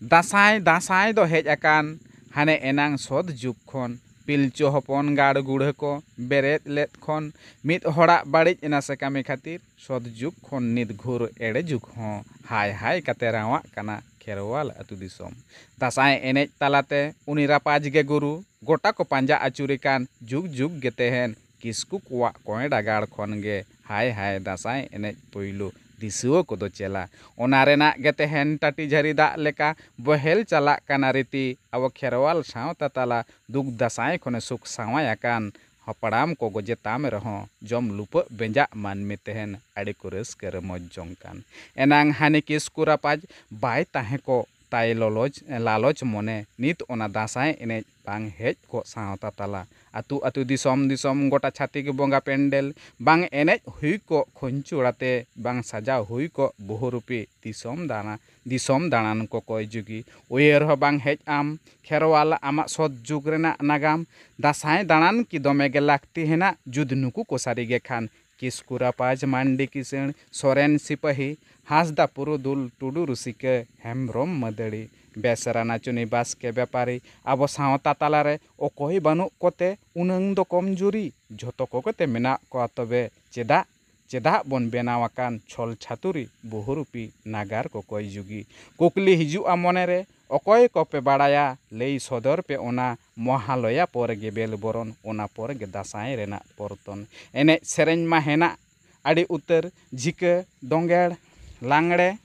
ᱫᱟᱸᱥᱟᱭ, ᱫᱟᱸᱥᱟᱭ ᱫᱚ ᱦᱮᱡ ᱟᱠᱟᱱ ᱦᱟᱱᱮ ᱮᱱᱟᱝ ᱥᱚᱛ ᱡᱩᱜᱽ ᱠᱷᱚᱱ᱾ ᱯᱤᱞᱪᱩ ᱦᱚᱯᱚᱱ ᱜᱟᱲ ᱜᱩᱲᱦᱟᱹ ᱠᱚ ᱵᱮᱨᱮᱫ ᱞᱮᱫ ᱠᱷᱚᱱ, ᱢᱤᱫ ᱦᱚᱲᱟᱜ ᱵᱟᱹᱲᱤᱡ ᱱᱟᱥᱮ ᱠᱟᱹᱢᱤ ᱠᱷᱟᱹᱛᱤᱨ ᱥᱚᱛ ᱡᱩᱜᱽ ᱠᱷᱚᱱ ᱱᱤᱛ ᱜᱷᱩᱨ ᱮᱲᱮ ᱡᱩᱜᱽ ᱦᱚᱸ ᱦᱟᱭ ᱦᱟᱭ ᱠᱟᱛᱮ ᱨᱟᱶᱟᱜ ᱠᱟᱱᱟ ᱠᱷᱮᱨᱣᱟᱞ ᱟᱹᱛᱩ ᱫᱤᱥᱚᱢ᱾ ᱫᱟᱸᱥᱟᱭ ᱮᱱᱮᱡ ᱛᱟᱞᱟᱛᱮ ᱩᱱᱤ ᱨᱟᱯᱟᱡᱽ ᱜᱮ ᱜᱩᱨᱩ, ᱜᱚᱴᱟ ᱠᱚ ᱯᱟᱸᱡᱟ ᱟᱹᱪᱩᱨᱮ ᱠᱟᱱ ᱡᱩᱜᱽ ᱡᱩᱜᱽ ᱜᱮ ᱛᱮᱦᱮᱱ ᱠᱤᱥᱠᱩ ᱠᱚᱣᱟᱜ ᱠᱚᱸᱭᱰᱟ ᱜᱟᱲ ᱠᱷᱚᱱ ᱜᱮ ᱦᱟᱭ ᱦᱟᱭ ᱫᱟᱸᱥᱟᱭ ᱮᱱᱮᱡ ᱯᱩᱭᱞᱩ ᱫᱤᱥᱩᱣᱟᱹ ᱠᱚᱫᱚ ᱪᱮᱞᱟ᱾ ᱚᱱᱟ ᱨᱮᱱᱟᱜ ᱜᱮ ᱛᱮᱦᱮᱱ ᱴᱟᱹᱴᱤ ᱡᱷᱟᱹᱨᱤ ᱫᱟᱜ ᱞᱮᱠᱟ ᱵᱚᱦᱮᱞ ᱪᱟᱞᱟᱜ ᱠᱟᱱᱟ ᱨᱤᱛᱤ᱾ ᱟᱵᱚ ᱠᱷᱮᱨᱣᱟᱞ ᱥᱟᱶᱛᱟ ᱛᱟᱞᱟ ᱫᱩᱠ ᱫᱟᱸᱥᱟᱭ ᱠᱷᱚᱱᱮ ᱥᱩᱠ ᱥᱟᱶᱟᱭ ᱟᱠᱟᱱ᱾ ᱦᱟᱯᱲᱟᱢ ᱠᱚ ᱜᱚᱡᱮ ᱛᱟᱢ ᱨᱮᱦᱚᱸ ᱡᱚᱢ ᱞᱩᱯᱟᱹᱜ ᱵᱮᱸᱡᱟᱜ ᱢᱟᱹᱱᱢᱤ ᱛᱮᱦᱮᱱ ᱟᱹᱰᱤ ᱠᱚ ᱨᱟᱹᱥᱠᱟᱹ ᱨᱚᱢᱚᱡᱽ ᱡᱚᱝ ᱠᱟᱱ᱾ ᱮᱱᱟᱝ ᱦᱟᱹᱱᱤ ᱠᱤᱥᱠᱩ ᱨᱟᱯᱟᱡᱽ ᱵᱟᱭ ᱛᱟᱦᱮᱸ ᱠᱚᱜ ᱛᱟᱭ ᱞᱚᱞᱚᱡᱽ, ᱞᱟᱞᱚᱪ ᱢᱚᱱᱮ ᱱᱤᱛ ᱚᱱᱟ ᱫᱟᱸᱥᱟᱭ ᱮᱱᱮᱡ ᱵᱟᱝ ᱦᱮᱡ ᱠᱚᱜ ᱥᱟᱶᱛᱟ ᱛᱟᱞᱟ᱾ ᱟᱹᱛᱩ ᱟᱹᱛᱩ, ᱫᱤᱥᱚᱢ ᱫᱤᱥᱚᱢ, ᱜᱚᱴᱟ ᱪᱷᱟᱹᱛᱤᱠ ᱵᱚᱸᱜᱟ ᱯᱮᱱᱰᱮᱞ᱾ ᱵᱟᱝ ᱮᱱᱮᱡ ᱦᱩᱭ ᱠᱚᱜ ᱠᱷᱩᱧᱪᱩᱲᱟᱛᱮ, ᱵᱟᱝ ᱥᱟᱡᱟᱣ ᱦᱩᱭ ᱠᱚᱜ ᱵᱚᱦᱩᱨᱩᱯᱤ ᱫᱤᱥᱚᱢ ᱫᱟᱬᱟ, ᱫᱤᱥᱚᱢ ᱫᱟᱬᱟᱱ ᱠᱚᱠᱚᱭ ᱡᱩᱜᱤ᱾ ᱩᱭᱦᱟᱹᱨ ᱦᱚᱸ ᱵᱟᱝ ᱦᱮᱡ ᱟᱢ ᱠᱷᱮᱨᱣᱟᱞ, ᱟᱢᱟᱜ ᱥᱚᱛ ᱡᱩᱜᱽ ᱨᱮᱱᱟᱜ ᱱᱟᱜᱟᱢ᱾ ᱫᱟᱸᱥᱟᱭ ᱫᱟᱬᱟᱱ ᱠᱤ ᱫᱚᱢᱮ ᱜᱮ ᱞᱟᱹᱠᱛᱤ ᱦᱮᱱᱟᱜ, ᱡᱩᱫᱤ ᱱᱩᱠᱩ ᱠᱚ ᱥᱟᱹᱨᱤ ᱜᱮ ᱠᱷᱟᱱ? ᱠᱤᱥᱠᱩ ᱨᱟᱯᱟᱡᱽ, ᱢᱟᱱᱰᱤ ᱠᱤᱥᱟᱹᱬ, ᱥᱚᱨᱮᱱ ᱥᱤᱯᱟᱹᱦᱤ, ᱦᱟᱸᱥᱫᱟ ᱯᱩᱨᱩᱫᱷᱩᱞ, ᱴᱩᱰᱩ ᱨᱩᱥᱤᱠᱟᱹ, ᱦᱮᱢᱵᱽᱨᱚᱢ ᱢᱟᱹᱫᱟᱹᱲᱤ, ᱵᱮᱥᱨᱟ ᱱᱟᱪᱚᱱᱤ ᱵᱟᱥᱠᱮ ᱵᱮᱯᱟᱨᱤ, ᱟᱵᱚ ᱥᱟᱶᱛᱟ ᱛᱟᱞᱟᱨᱮ ᱚᱠᱚᱭ ᱵᱟᱹᱱᱩᱜ ᱠᱚᱛᱮ ᱩᱱᱟᱹᱝ ᱫᱚ ᱠᱚᱢ ᱡᱩᱨᱤ? ᱡᱷᱚᱛᱚ ᱠᱚᱜᱮ ᱛᱮ ᱢᱮᱱᱟᱜ ᱠᱚᱣᱟ, ᱛᱚᱵᱮ ᱪᱮᱫᱟᱜ? ᱪᱮᱫᱟᱜ ᱵᱚᱱ ᱵᱮᱱᱟᱣ ᱟᱠᱟᱱ ᱪᱷᱚᱞ ᱪᱷᱟᱹᱛᱩᱨᱤ ᱵᱚᱦᱩᱨᱩᱯᱤ ᱱᱟᱜᱟᱨ ᱠᱚᱠᱚᱭ ᱡᱩᱜᱤ? ᱠᱩᱠᱞᱤ ᱦᱤᱡᱩᱜᱼᱟ ᱢᱚᱱᱮᱨᱮ, ᱚᱠᱚᱭ ᱠᱚᱯᱮ ᱵᱟᱲᱟᱭᱟ, ᱞᱟᱹᱭ ᱥᱚᱫᱚᱨ ᱯᱮ ᱚᱱᱟ᱾ ᱢᱚᱦᱟᱞᱚᱭᱟ ᱯᱚᱨᱮ ᱜᱮ ᱵᱮᱞ ᱵᱚᱨᱚᱱ, ᱚᱱᱟ ᱯᱚᱨᱮ ᱜᱮ ᱫᱟᱸᱥᱟᱭ ᱨᱮᱱᱟᱜ ᱯᱚᱨᱛᱚᱱ᱾ ᱮᱱᱮᱡ ᱥᱮᱨᱮᱧ ᱢᱟ ᱦᱮᱱᱟᱜ ᱟᱹᱰᱤ ᱩᱛᱟᱹᱨ, ᱡᱷᱤᱠᱟᱹ, ᱫᱚᱸᱜᱮᱲ, ᱞᱟᱝᱲᱮ,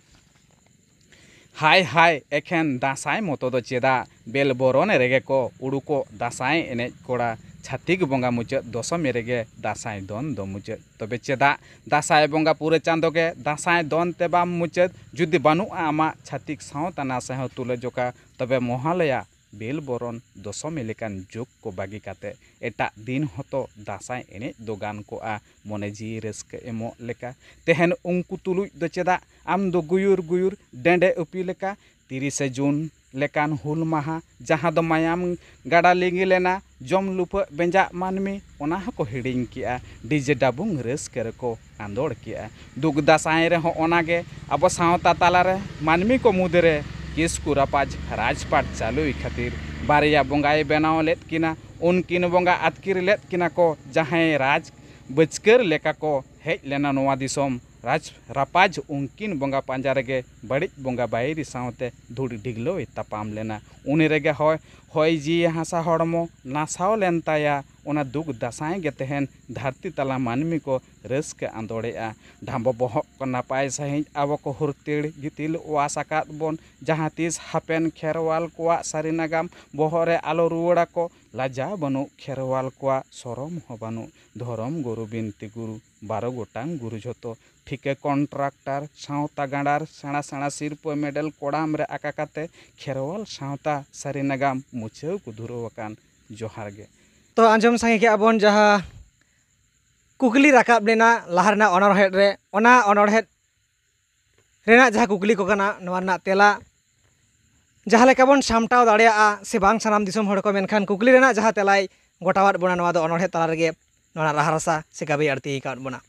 ᱦᱟᱭ ᱦᱟᱭ, ᱮᱠᱷᱮᱱ ᱫᱟᱸᱥᱟᱭ ᱢᱚᱛᱚ ᱫᱚ ᱪᱮᱫᱟᱜ? ᱵᱮᱞ ᱵᱚᱨᱚᱱ ᱨᱮᱜᱮ ᱠᱚ ᱩᱰᱩᱠᱚᱜ ᱫᱟᱸᱥᱟᱭ ᱮᱱᱮᱡ ᱠᱚᱲᱟ᱾ ᱪᱷᱟᱹᱛᱤᱠ ᱵᱚᱸᱜᱟ ᱢᱩᱪᱟᱹᱫ ᱫᱚᱥᱚᱢᱤ ᱨᱮᱜᱮ ᱫᱟᱸᱥᱟᱭ ᱫᱚᱱ ᱫᱚ ᱢᱩᱪᱟᱹᱫ᱾ ᱛᱚᱵᱮ ᱪᱮᱫᱟᱜ ᱫᱟᱸᱥᱟᱭ ᱵᱚᱸᱜᱟ ᱯᱩᱨᱟᱹ ᱪᱟᱸᱫᱚ ᱜᱮ ᱫᱟᱸᱥᱟᱭ ᱫᱚᱱ ᱛᱮ ᱵᱟᱢ ᱢᱩᱪᱟᱹᱫ? ᱡᱩᱫᱤ ᱵᱟᱹᱱᱩᱜᱼᱟ ᱟᱢᱟᱜ ᱪᱷᱟᱹᱛᱤᱠ ᱥᱟᱶᱛᱟ ᱱᱟᱥᱮ ᱦᱚᱸ ᱛᱩᱞᱟᱹᱡᱚᱠᱷᱟ, ᱛᱚᱵᱮ ᱢᱚᱦᱟᱞᱚᱭᱟ, ᱵᱮᱞ ᱵᱚᱨᱚᱱ, ᱫᱚᱥᱚᱢᱤ ᱞᱮᱠᱟᱱ ᱡᱳᱜᱽ ᱠᱚ ᱵᱟᱹᱜᱤ ᱠᱟᱛᱮ ᱮᱴᱟᱜ ᱫᱤᱱ ᱦᱚᱸᱛᱚ ᱫᱟᱸᱥᱟᱭ ᱮᱱᱮᱡ ᱫᱚ ᱜᱟᱱ ᱠᱚᱜᱼᱟ, ᱢᱚᱱᱮ ᱡᱤᱣᱤ ᱨᱟᱹᱥᱠᱟᱹ ᱮᱢᱚᱜ ᱞᱮᱠᱟ᱾ ᱛᱮᱦᱮᱧ ᱩᱱᱠᱩ ᱛᱩᱞᱩᱡ ᱫᱚ ᱪᱮᱫᱟᱜ ᱟᱢ ᱫᱚ ᱜᱩᱭᱩᱨ ᱜᱩᱭᱩᱨ ᱰᱮᱸᱰᱮ ᱩᱯᱤ ᱞᱮᱠᱟ? ᱛᱤᱨᱤᱥᱮ ᱡᱩᱱ ᱞᱮᱠᱟᱱ ᱦᱩᱞ ᱢᱟᱦᱟ, ᱡᱟᱦᱟᱸ ᱫᱚ ᱢᱟᱭᱟᱢ ᱜᱟᱰᱟ ᱞᱤᱸᱜᱤ ᱞᱮᱱᱟ, ᱡᱚᱢ ᱞᱩᱯᱷᱟᱹᱜ ᱵᱮᱸᱡᱟᱜ ᱢᱟᱹᱱᱢᱤ, ᱚᱱᱟ ᱦᱚᱸᱠᱚ ᱦᱤᱲᱤᱧ ᱠᱮᱜᱼᱟ᱾ ᱰᱤᱡᱮ ᱰᱟᱵᱩᱝ ᱨᱟᱹᱥᱠᱟᱹ ᱨᱮᱠᱚ ᱟᱸᱫᱳᱲ ᱠᱮᱜᱼᱟ᱾ ᱫᱩᱠ ᱫᱟᱸᱥᱟᱭ ᱨᱮᱦᱚᱸ ᱚᱱᱟᱜᱮ ᱟᱵᱚ ᱥᱟᱶᱛᱟ ᱛᱟᱞᱟᱨᱮ ᱢᱟᱹᱱᱢᱤ ᱠᱚ ᱢᱩᱫᱽᱨᱮ ᱠᱤᱥᱠᱩ ᱨᱟᱯᱟᱡᱽ ᱨᱟᱡᱽᱯᱟᱴ ᱪᱟᱹᱞᱩᱭ ᱠᱷᱟᱹᱛᱤᱨ ᱵᱟᱨᱭᱟ ᱵᱚᱸᱜᱟᱭ ᱵᱮᱱᱟᱣ ᱞᱮᱫ ᱠᱤᱱᱟ᱾ ᱩᱱᱠᱤᱱ ᱵᱚᱸᱜᱟ ᱟᱹᱛᱠᱤᱨ ᱞᱮᱫ ᱠᱤᱱᱟ ᱠᱚ, ᱡᱟᱦᱟᱸᱭ ᱨᱟᱡᱽ ᱵᱟᱹᱪᱠᱟᱹᱨ ᱞᱮᱠᱟ ᱠᱚ ᱦᱮᱡ ᱞᱮᱱᱟ ᱱᱚᱣᱟ ᱫᱤᱥᱚᱢ᱾ ᱨᱟᱡᱽ ᱨᱟᱯᱟᱡᱽ ᱩᱱᱠᱤᱱ ᱵᱚᱸᱜᱟ ᱯᱟᱸᱡᱟ ᱨᱮᱜᱮ ᱵᱟᱹᱲᱤᱡ ᱵᱚᱸᱜᱟ ᱵᱟᱹᱭᱨᱤ ᱥᱟᱶᱛᱮ ᱫᱷᱩᱲᱤ ᱰᱷᱤᱜᱽᱞᱟᱹᱣᱮ ᱛᱟᱯᱟᱢ ᱞᱮᱱᱟ᱾ ᱩᱱᱤ ᱨᱮᱜᱮ ᱦᱚᱭ, ᱦᱚᱭ ᱡᱤᱣᱤ ᱦᱟᱥᱟ ᱦᱚᱲᱢᱚ ᱱᱟᱥᱟᱣ ᱞᱮᱱ ᱛᱟᱭᱟ᱾ ᱚᱱᱟ ᱫᱩᱠ ᱫᱟᱸᱥᱟᱭ ᱜᱮ ᱛᱮᱦᱮᱧ ᱫᱷᱟᱹᱨᱛᱤ ᱛᱟᱞᱟ ᱢᱟᱹᱱᱢᱤ ᱠᱚ ᱨᱟᱹᱥᱠᱟᱹ ᱟᱸᱫᱳᱲᱮᱜᱼᱟ᱾ ᱰᱷᱟᱢᱵᱚ ᱵᱚᱦᱚᱜ ᱠᱚ ᱱᱟᱯᱟᱭ ᱥᱟᱺᱦᱤᱡ ᱟᱵᱚ ᱠᱚ ᱦᱩᱨᱛᱤᱲ ᱜᱤᱛᱤᱞ ᱚᱣᱟᱥ ᱟᱠᱟᱫ ᱵᱚᱱ, ᱡᱟᱦᱟᱸ ᱛᱤᱥ ᱦᱟᱯᱮᱱ ᱠᱷᱮᱨᱣᱟᱞ ᱠᱚᱣᱟᱜ ᱥᱟᱹᱨᱤ ᱱᱟᱜᱟᱢ ᱵᱚᱦᱚᱜ ᱨᱮ ᱟᱞᱚ ᱨᱩᱣᱟᱹᱲ ᱟᱠᱚ᱾ ᱞᱟᱡᱟᱣ ᱵᱟᱹᱱᱩᱜ ᱠᱷᱮᱨᱣᱟᱞ ᱠᱚᱣᱟᱜ, ᱥᱚᱨᱚᱢ ᱦᱚᱸ ᱵᱟᱹᱱᱩᱜ᱾ ᱫᱷᱚᱨᱚᱢ ᱜᱩᱨᱩ, ᱵᱤᱱᱛᱤ ᱜᱩᱨᱩ, ᱵᱟᱨᱚ ᱜᱚᱴᱟᱝ ᱜᱩᱨᱩ ᱡᱷᱚᱛᱚ, ᱴᱷᱤᱠᱟᱹ ᱠᱚᱱᱴᱨᱟᱠᱴᱟᱨ, ᱥᱟᱶᱛᱟ ᱜᱟᱸᱰᱟᱨ, ᱥᱮᱬᱟ ᱥᱮᱬᱟ ᱥᱤᱨᱯᱟᱹ ᱢᱮᱰᱮᱞ ᱠᱚᱲᱟᱢ ᱨᱮ ᱟᱠᱟ ᱠᱟᱛᱮ ᱠᱷᱮᱨᱣᱟᱞ ᱥᱟᱶᱛᱟ ᱥᱟᱹᱨᱤ ᱱᱟᱜᱟᱢ ᱢᱩᱪᱷᱟᱹᱣ ᱠᱚ ᱫᱷᱩᱨᱟᱹᱣ ᱟᱠᱟᱱ᱾ ᱡᱚᱦᱟᱨ ᱜᱮ᱾ ᱛᱚ ᱟᱸᱡᱚᱢ ᱥᱟᱸᱜᱮ ᱠᱮᱜᱼᱟ ᱵᱚᱱ ᱡᱟᱦᱟᱸ ᱠᱩᱠᱞᱤ ᱨᱟᱠᱟᱵ ᱞᱮᱱᱟ ᱞᱟᱦᱟ ᱨᱮᱱᱟᱜ ᱚᱱᱚᱬᱦᱮᱸ ᱨᱮ, ᱚᱱᱟ ᱚᱱᱚᱬᱦᱮᱸ ᱨᱮᱱᱟᱜ ᱡᱟᱦᱟᱸ ᱠᱩᱠᱞᱤ ᱠᱚ ᱠᱟᱱᱟ, ᱱᱚᱣᱟ ᱨᱮᱱᱟᱜ ᱛᱮᱞᱟ ᱡᱟᱦᱟᱸ ᱞᱮᱠᱟ ᱵᱚᱱ ᱥᱟᱢᱴᱟᱣ ᱫᱟᱲᱮᱭᱟᱜᱼᱟ ᱥᱮ ᱵᱟᱝ ᱥᱟᱱᱟᱢ ᱫᱤᱥᱚᱢ ᱦᱚᱲ ᱠᱚ, ᱢᱮᱱᱠᱷᱟᱱ ᱠᱩᱠᱞᱤ ᱨᱮᱱᱟᱜ ᱡᱟᱦᱟᱸ ᱛᱮᱞᱟᱭ ᱜᱚᱴᱟᱣᱟᱫ ᱵᱚᱱᱟ, ᱱᱚᱣᱟ ᱫᱚ ᱚᱱᱚᱬᱦᱮᱸ ᱛᱟᱞᱟ ᱨᱮᱜᱮ ᱱᱚᱣᱟ ᱨᱮᱱᱟᱜ ᱨᱟᱦᱟ ᱨᱟᱥᱟ ᱥᱮ ᱜᱟᱵᱮ ᱟᱬᱛᱤ ᱟᱠᱟᱫ ᱵᱚᱱᱟ᱾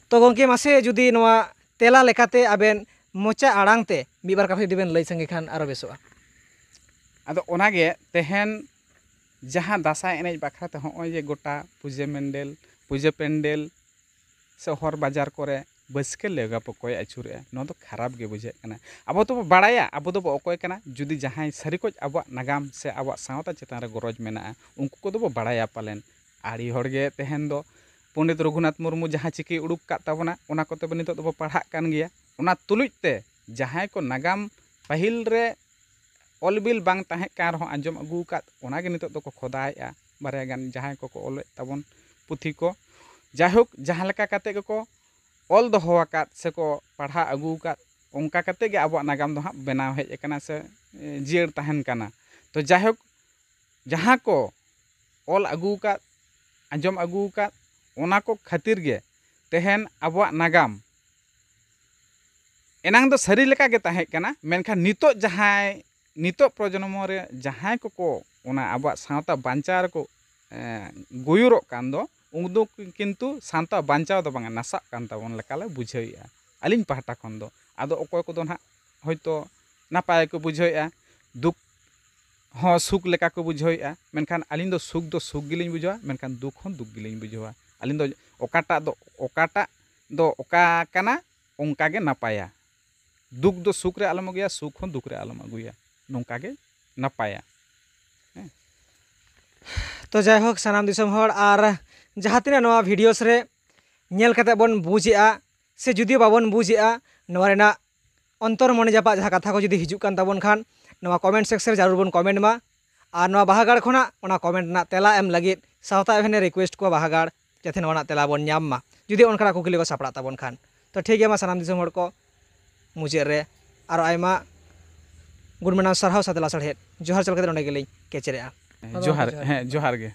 ᱛᱚ ᱜᱚᱢᱠᱮ, ᱢᱟᱥᱮ ᱡᱩᱫᱤ ᱱᱚᱣᱟ ᱛᱮᱞᱟ ᱞᱮᱠᱟᱛᱮ ᱟᱵᱮᱱ ᱢᱚᱪᱟ ᱟᱲᱟᱝ ᱛᱮ ᱢᱤᱫ ᱵᱟᱨ ᱠᱟᱛᱷᱟ ᱡᱩᱫᱤ ᱵᱮᱱ ᱞᱟᱹᱭ ᱥᱟᱸᱜᱮ ᱠᱷᱟᱱ ᱟᱨᱚ ᱵᱮᱥᱚᱜᱼᱟ᱾ ᱟᱫᱚ ᱚᱱᱟᱜᱮ ᱛᱮᱦᱮᱧ ᱡᱟᱦᱟᱸ ᱫᱟᱸᱥᱟᱭ ᱮᱱᱮᱡ ᱵᱟᱠᱷᱨᱟ ᱛᱮ ᱦᱚᱸᱜᱼᱚᱭ ᱡᱮ ᱜᱚᱴᱟ ᱯᱩᱡᱟᱹ ᱢᱮᱱᱰᱮᱞ, ᱯᱩᱡᱟᱹ ᱯᱮᱱᱰᱮᱞ ᱥᱮ ᱦᱚᱨ ᱵᱟᱡᱟᱨ ᱠᱚᱨᱮ ᱵᱟᱹᱥᱠᱟᱹ ᱞᱮᱣᱜᱟ ᱯᱚᱠᱚᱭ ᱟᱹᱪᱩᱨᱮᱜᱼᱟ, ᱱᱚᱣᱟ ᱫᱚ ᱠᱷᱟᱨᱟᱯ ᱜᱮ ᱵᱩᱡᱷᱟᱹᱜ ᱠᱟᱱᱟ᱾ ᱟᱵᱚ ᱫᱚᱵᱚ ᱵᱟᱲᱟᱭᱟ ᱟᱵᱚ ᱫᱚᱵᱚ ᱚᱠᱚᱭ ᱠᱟᱱᱟ, ᱡᱩᱫᱤ ᱡᱟᱦᱟᱸᱭ ᱥᱟᱹᱨᱤ ᱠᱚᱡ ᱟᱵᱚᱣᱟᱜ ᱱᱟᱜᱟᱢ ᱥᱮ ᱟᱵᱚᱣᱟᱜ ᱥᱟᱶᱛᱟ ᱪᱮᱛᱟᱱ ᱨᱮ ᱜᱚᱨᱚᱡᱽ ᱢᱮᱱᱟᱜᱼᱟ, ᱩᱱᱠᱩ ᱠᱚᱫᱚ ᱵᱚ ᱵᱟᱲᱟᱭᱟ ᱯᱟᱞᱮᱱ᱾ ᱟᱹᱰᱤ ᱦᱚᱲ ᱜᱮ ᱛᱮᱦᱮᱧ ᱫᱚ ᱯᱚᱱᱰᱤᱛ ᱨᱚᱜᱷᱩᱱᱟᱛᱷ ᱢᱩᱨᱢᱩ ᱡᱟᱦᱟᱸ ᱪᱤᱠᱤ ᱩᱰᱩᱠ ᱠᱟᱫ ᱛᱟᱵᱚᱱᱟ, ᱚᱱᱟ ᱠᱚᱛᱮ ᱵᱚ ᱱᱤᱛᱚᱜ ᱫᱚᱵᱚ ᱯᱟᱲᱦᱟᱜ ᱠᱟᱱ ᱜᱮᱭᱟ᱾ ᱚᱱᱟ ᱛᱩᱞᱩᱡ ᱛᱮ ᱡᱟᱦᱟᱸᱭ ᱠᱚ ᱱᱟᱜᱟᱢ ᱯᱟᱹᱦᱤᱞ ᱨᱮ ᱚᱞ ᱵᱤᱞ ᱵᱟᱝ ᱛᱟᱦᱮᱸ ᱠᱟᱱ ᱨᱮᱦᱚᱸ ᱟᱸᱡᱚᱢ ᱟᱹᱜᱩ ᱟᱠᱟᱫ, ᱚᱱᱟ ᱜᱮ ᱱᱤᱛᱚᱜ ᱫᱚᱠᱚ ᱠᱷᱚᱫᱟᱭᱮᱫᱼᱟ᱾ ᱵᱟᱨᱭᱟ ᱜᱟᱱ ᱡᱟᱦᱟᱸᱭ ᱠᱚᱠᱚ ᱚᱞᱮᱫ ᱛᱟᱵᱚᱱ ᱯᱩᱛᱷᱤ ᱠᱚ, ᱡᱟᱭᱦᱳᱠ, ᱡᱟᱦᱟᱸ ᱞᱮᱠᱟ ᱠᱟᱛᱮ ᱜᱮᱠᱚ ᱚᱞ ᱫᱚᱦᱚ ᱟᱠᱟᱫ ᱥᱮᱠᱚ ᱯᱟᱲᱦᱟᱣ ᱟᱹᱜᱩ ᱟᱠᱟᱫ, ᱚᱱᱠᱟ ᱠᱟᱛᱮ ᱜᱮ ᱟᱵᱚᱣᱟᱜ ᱱᱟᱜᱟᱢ ᱫᱚ ᱦᱟᱸᱜ ᱵᱮᱱᱟᱣ ᱦᱮᱡ ᱟᱠᱟᱱᱟ ᱥᱮ, ᱮ, ᱡᱤᱭᱟᱹᱲ ᱛᱟᱦᱮᱱ ᱠᱟᱱᱟ᱾ ᱛᱚ ᱡᱟᱭᱦᱳᱠ, ᱡᱟᱦᱟᱸ ᱠᱚ ᱚᱞ ᱟᱹᱜᱩ ᱟᱠᱟᱫ, ᱟᱸᱡᱚᱢ ᱟᱹᱜᱩ ᱟᱠᱟᱫ, ᱚᱱᱟ ᱠᱚ ᱠᱷᱟᱹᱛᱤᱨ ᱜᱮ ᱛᱮᱦᱮᱧ ᱟᱵᱚᱣᱟᱜ ᱱᱟᱜᱟᱢ ᱮᱱᱟᱝ ᱫᱚ ᱥᱟᱹᱨᱤ ᱞᱮᱠᱟ ᱜᱮ ᱛᱟᱦᱮᱸ ᱠᱟᱱᱟ, ᱢᱮᱱᱠᱷᱟᱱ ᱱᱤᱛᱚᱜ ᱡᱟᱦᱟᱸᱭ, ᱱᱤᱛᱚᱜ ᱯᱨᱚᱡᱚᱱᱢᱚ ᱨᱮ ᱡᱟᱦᱟᱸᱭ ᱠᱚᱠᱚ ᱚᱱᱟ ᱟᱵᱚᱣᱟᱜ ᱥᱟᱶᱛᱟ ᱵᱟᱧᱪᱟᱣ ᱨᱮᱠᱚ, ᱮᱸ, ᱜᱩᱭᱩᱨᱚᱜ ᱠᱟᱱ ᱫᱚ, ᱩᱱᱠᱩ ᱫᱚ ᱠᱤᱱᱛᱩ ᱥᱟᱶᱛᱟ ᱵᱟᱧᱪᱟᱣ ᱫᱚ ᱵᱟᱝᱟ, ᱱᱟᱥᱟᱜ ᱠᱟᱱ ᱛᱟᱵᱚᱱ ᱞᱮᱠᱟᱞᱮ ᱵᱩᱡᱷᱟᱹᱣᱮᱫᱼᱟ ᱟᱹᱞᱤᱧ ᱯᱟᱦᱴᱟ ᱠᱷᱚᱱ ᱫᱚ᱾ ᱟᱫᱚ ᱚᱠᱚᱭ ᱠᱚᱫᱚ ᱱᱟᱦᱟᱜ ᱦᱚᱭᱛᱳ ᱱᱟᱯᱟᱭ ᱠᱚ ᱵᱩᱡᱷᱟᱹᱣᱮᱫᱼᱟ, ᱫᱩᱠ ᱦᱚᱸ ᱥᱩᱠ ᱞᱮᱠᱟ ᱠᱚ ᱵᱩᱡᱷᱟᱹᱣᱮᱫᱼᱟ, ᱢᱮᱱᱠᱷᱟᱱ ᱟᱹᱞᱤᱧ ᱫᱚ ᱥᱩᱠ ᱫᱚ ᱥᱩᱠ ᱜᱮᱞᱤᱧ ᱵᱩᱡᱷᱟᱹᱣᱟ, ᱢᱮᱱᱠᱷᱟᱱ ᱫᱩᱠ ᱦᱚᱸ ᱫᱩᱠ ᱜᱮᱞᱤᱧ ᱵᱩᱡᱷᱟᱹᱣᱟ᱾ ᱟᱹᱞᱤᱧ ᱫᱚ ᱚᱠᱟᱴᱟᱜ ᱫᱚ, ᱚᱠᱟᱴᱟᱜ ᱫᱚ ᱚᱠᱟ ᱠᱟᱱᱟ, ᱚᱱᱠᱟ ᱜᱮ ᱱᱟᱯᱟᱭᱟ᱾ ᱫᱩᱠ ᱫᱚ ᱥᱩᱠ ᱨᱮ ᱟᱞᱚᱢ ᱟᱹᱜᱩᱭᱟ, ᱥᱩᱠ ᱦᱚᱸ ᱫᱩᱠ ᱨᱮ ᱟᱞᱚᱢ ᱟᱹᱜᱩᱭᱟ, ᱱᱚᱝᱠᱟ ᱜᱮ ᱱᱟᱯᱟᱭᱟ᱾ ᱛᱚ ᱡᱟᱭᱦᱳᱠ, ᱥᱟᱱᱟᱢ ᱫᱤᱥᱚᱢ ᱦᱚᱲ ᱟᱨ ᱡᱟᱦᱟᱸ ᱛᱤᱱᱟᱹᱜ ᱱᱚᱣᱟ ᱵᱷᱤᱰᱤᱭᱳᱥ ᱨᱮ ᱧᱮᱞ ᱠᱟᱛᱮ ᱵᱚᱱ ᱵᱩᱡᱽ ᱮᱜᱼᱟ, ᱥᱮ ᱡᱩᱫᱤ ᱵᱟᱵᱚᱱ ᱵᱩᱡᱽ ᱮᱜᱼᱟ, ᱱᱚᱣᱟ ᱨᱮᱱᱟᱜ ᱚᱱᱛᱚᱨ ᱢᱚᱱᱮ ᱡᱟᱯᱟᱜ ᱡᱟᱦᱟᱸ ᱠᱟᱛᱷᱟ ᱠᱚ ᱡᱩᱫᱤ ᱦᱤᱡᱩᱜ ᱠᱟᱱ ᱛᱟᱵᱚᱱ ᱠᱷᱟᱱ, ᱱᱚᱣᱟ ᱠᱚᱢᱮᱱᱴ ᱥᱮᱠᱥᱚᱱ ᱨᱮ ᱡᱟᱹᱨᱩᱲ ᱵᱚᱱ ᱠᱚᱢᱮᱱᱴ ᱢᱟ᱾ ᱟᱨ ᱱᱚᱣᱟ ᱵᱟᱦᱟᱜᱟᱲ ᱠᱷᱚᱱᱟᱜ ᱚᱱᱟ ᱠᱚᱢᱮᱱᱴ ᱨᱮᱱᱟᱜ ᱛᱮᱞᱟ ᱮᱢ ᱞᱟᱹᱜᱤᱫ ᱥᱟᱶᱛᱟ ᱮᱵᱷᱮᱱ ᱮ ᱨᱤᱠᱩᱭᱮᱥᱴ ᱠᱚᱣᱟ ᱵᱟᱦᱟᱜᱟᱲ, ᱡᱟᱛᱮ ᱱᱚᱣᱟ ᱨᱮᱱᱟᱜ ᱛᱮᱞᱟ ᱵᱚᱱ ᱧᱟᱢ ᱢᱟ, ᱡᱩᱫᱤ ᱚᱱᱠᱟᱱᱟᱜ ᱠᱩᱠᱞᱤ ᱠᱚ ᱥᱟᱯᱲᱟᱜ ᱛᱟᱵᱚᱱ ᱠᱷᱟᱱ᱾ ᱛᱚ ᱴᱷᱤᱠ ᱜᱮᱭᱟ, ᱢᱟ ᱥᱟᱱᱟᱢ ᱫᱤᱥᱚᱢ ᱦᱚᱲ ᱠᱚ, ᱢᱩᱪᱟᱹᱫ ᱨᱮ ᱟᱨᱚ ᱟᱭᱢᱟ ᱜᱩᱱ ᱢᱟᱱᱟᱣ ᱥᱟᱨᱦᱟᱣ ᱥᱟᱛᱮ ᱞᱟᱥᱟᱲᱦᱮᱫ ᱡᱚᱦᱟᱨ ᱪᱟᱞ ᱠᱟᱛᱮ ᱱᱚᱸᱰᱮ ᱜᱮᱞᱤᱧ ᱠᱮᱪᱮᱨᱮᱜᱼᱟ᱾ ᱡᱚᱦᱟᱨ, ᱦᱮᱸ, ᱡᱚᱦᱟᱨ ᱜᱮ᱾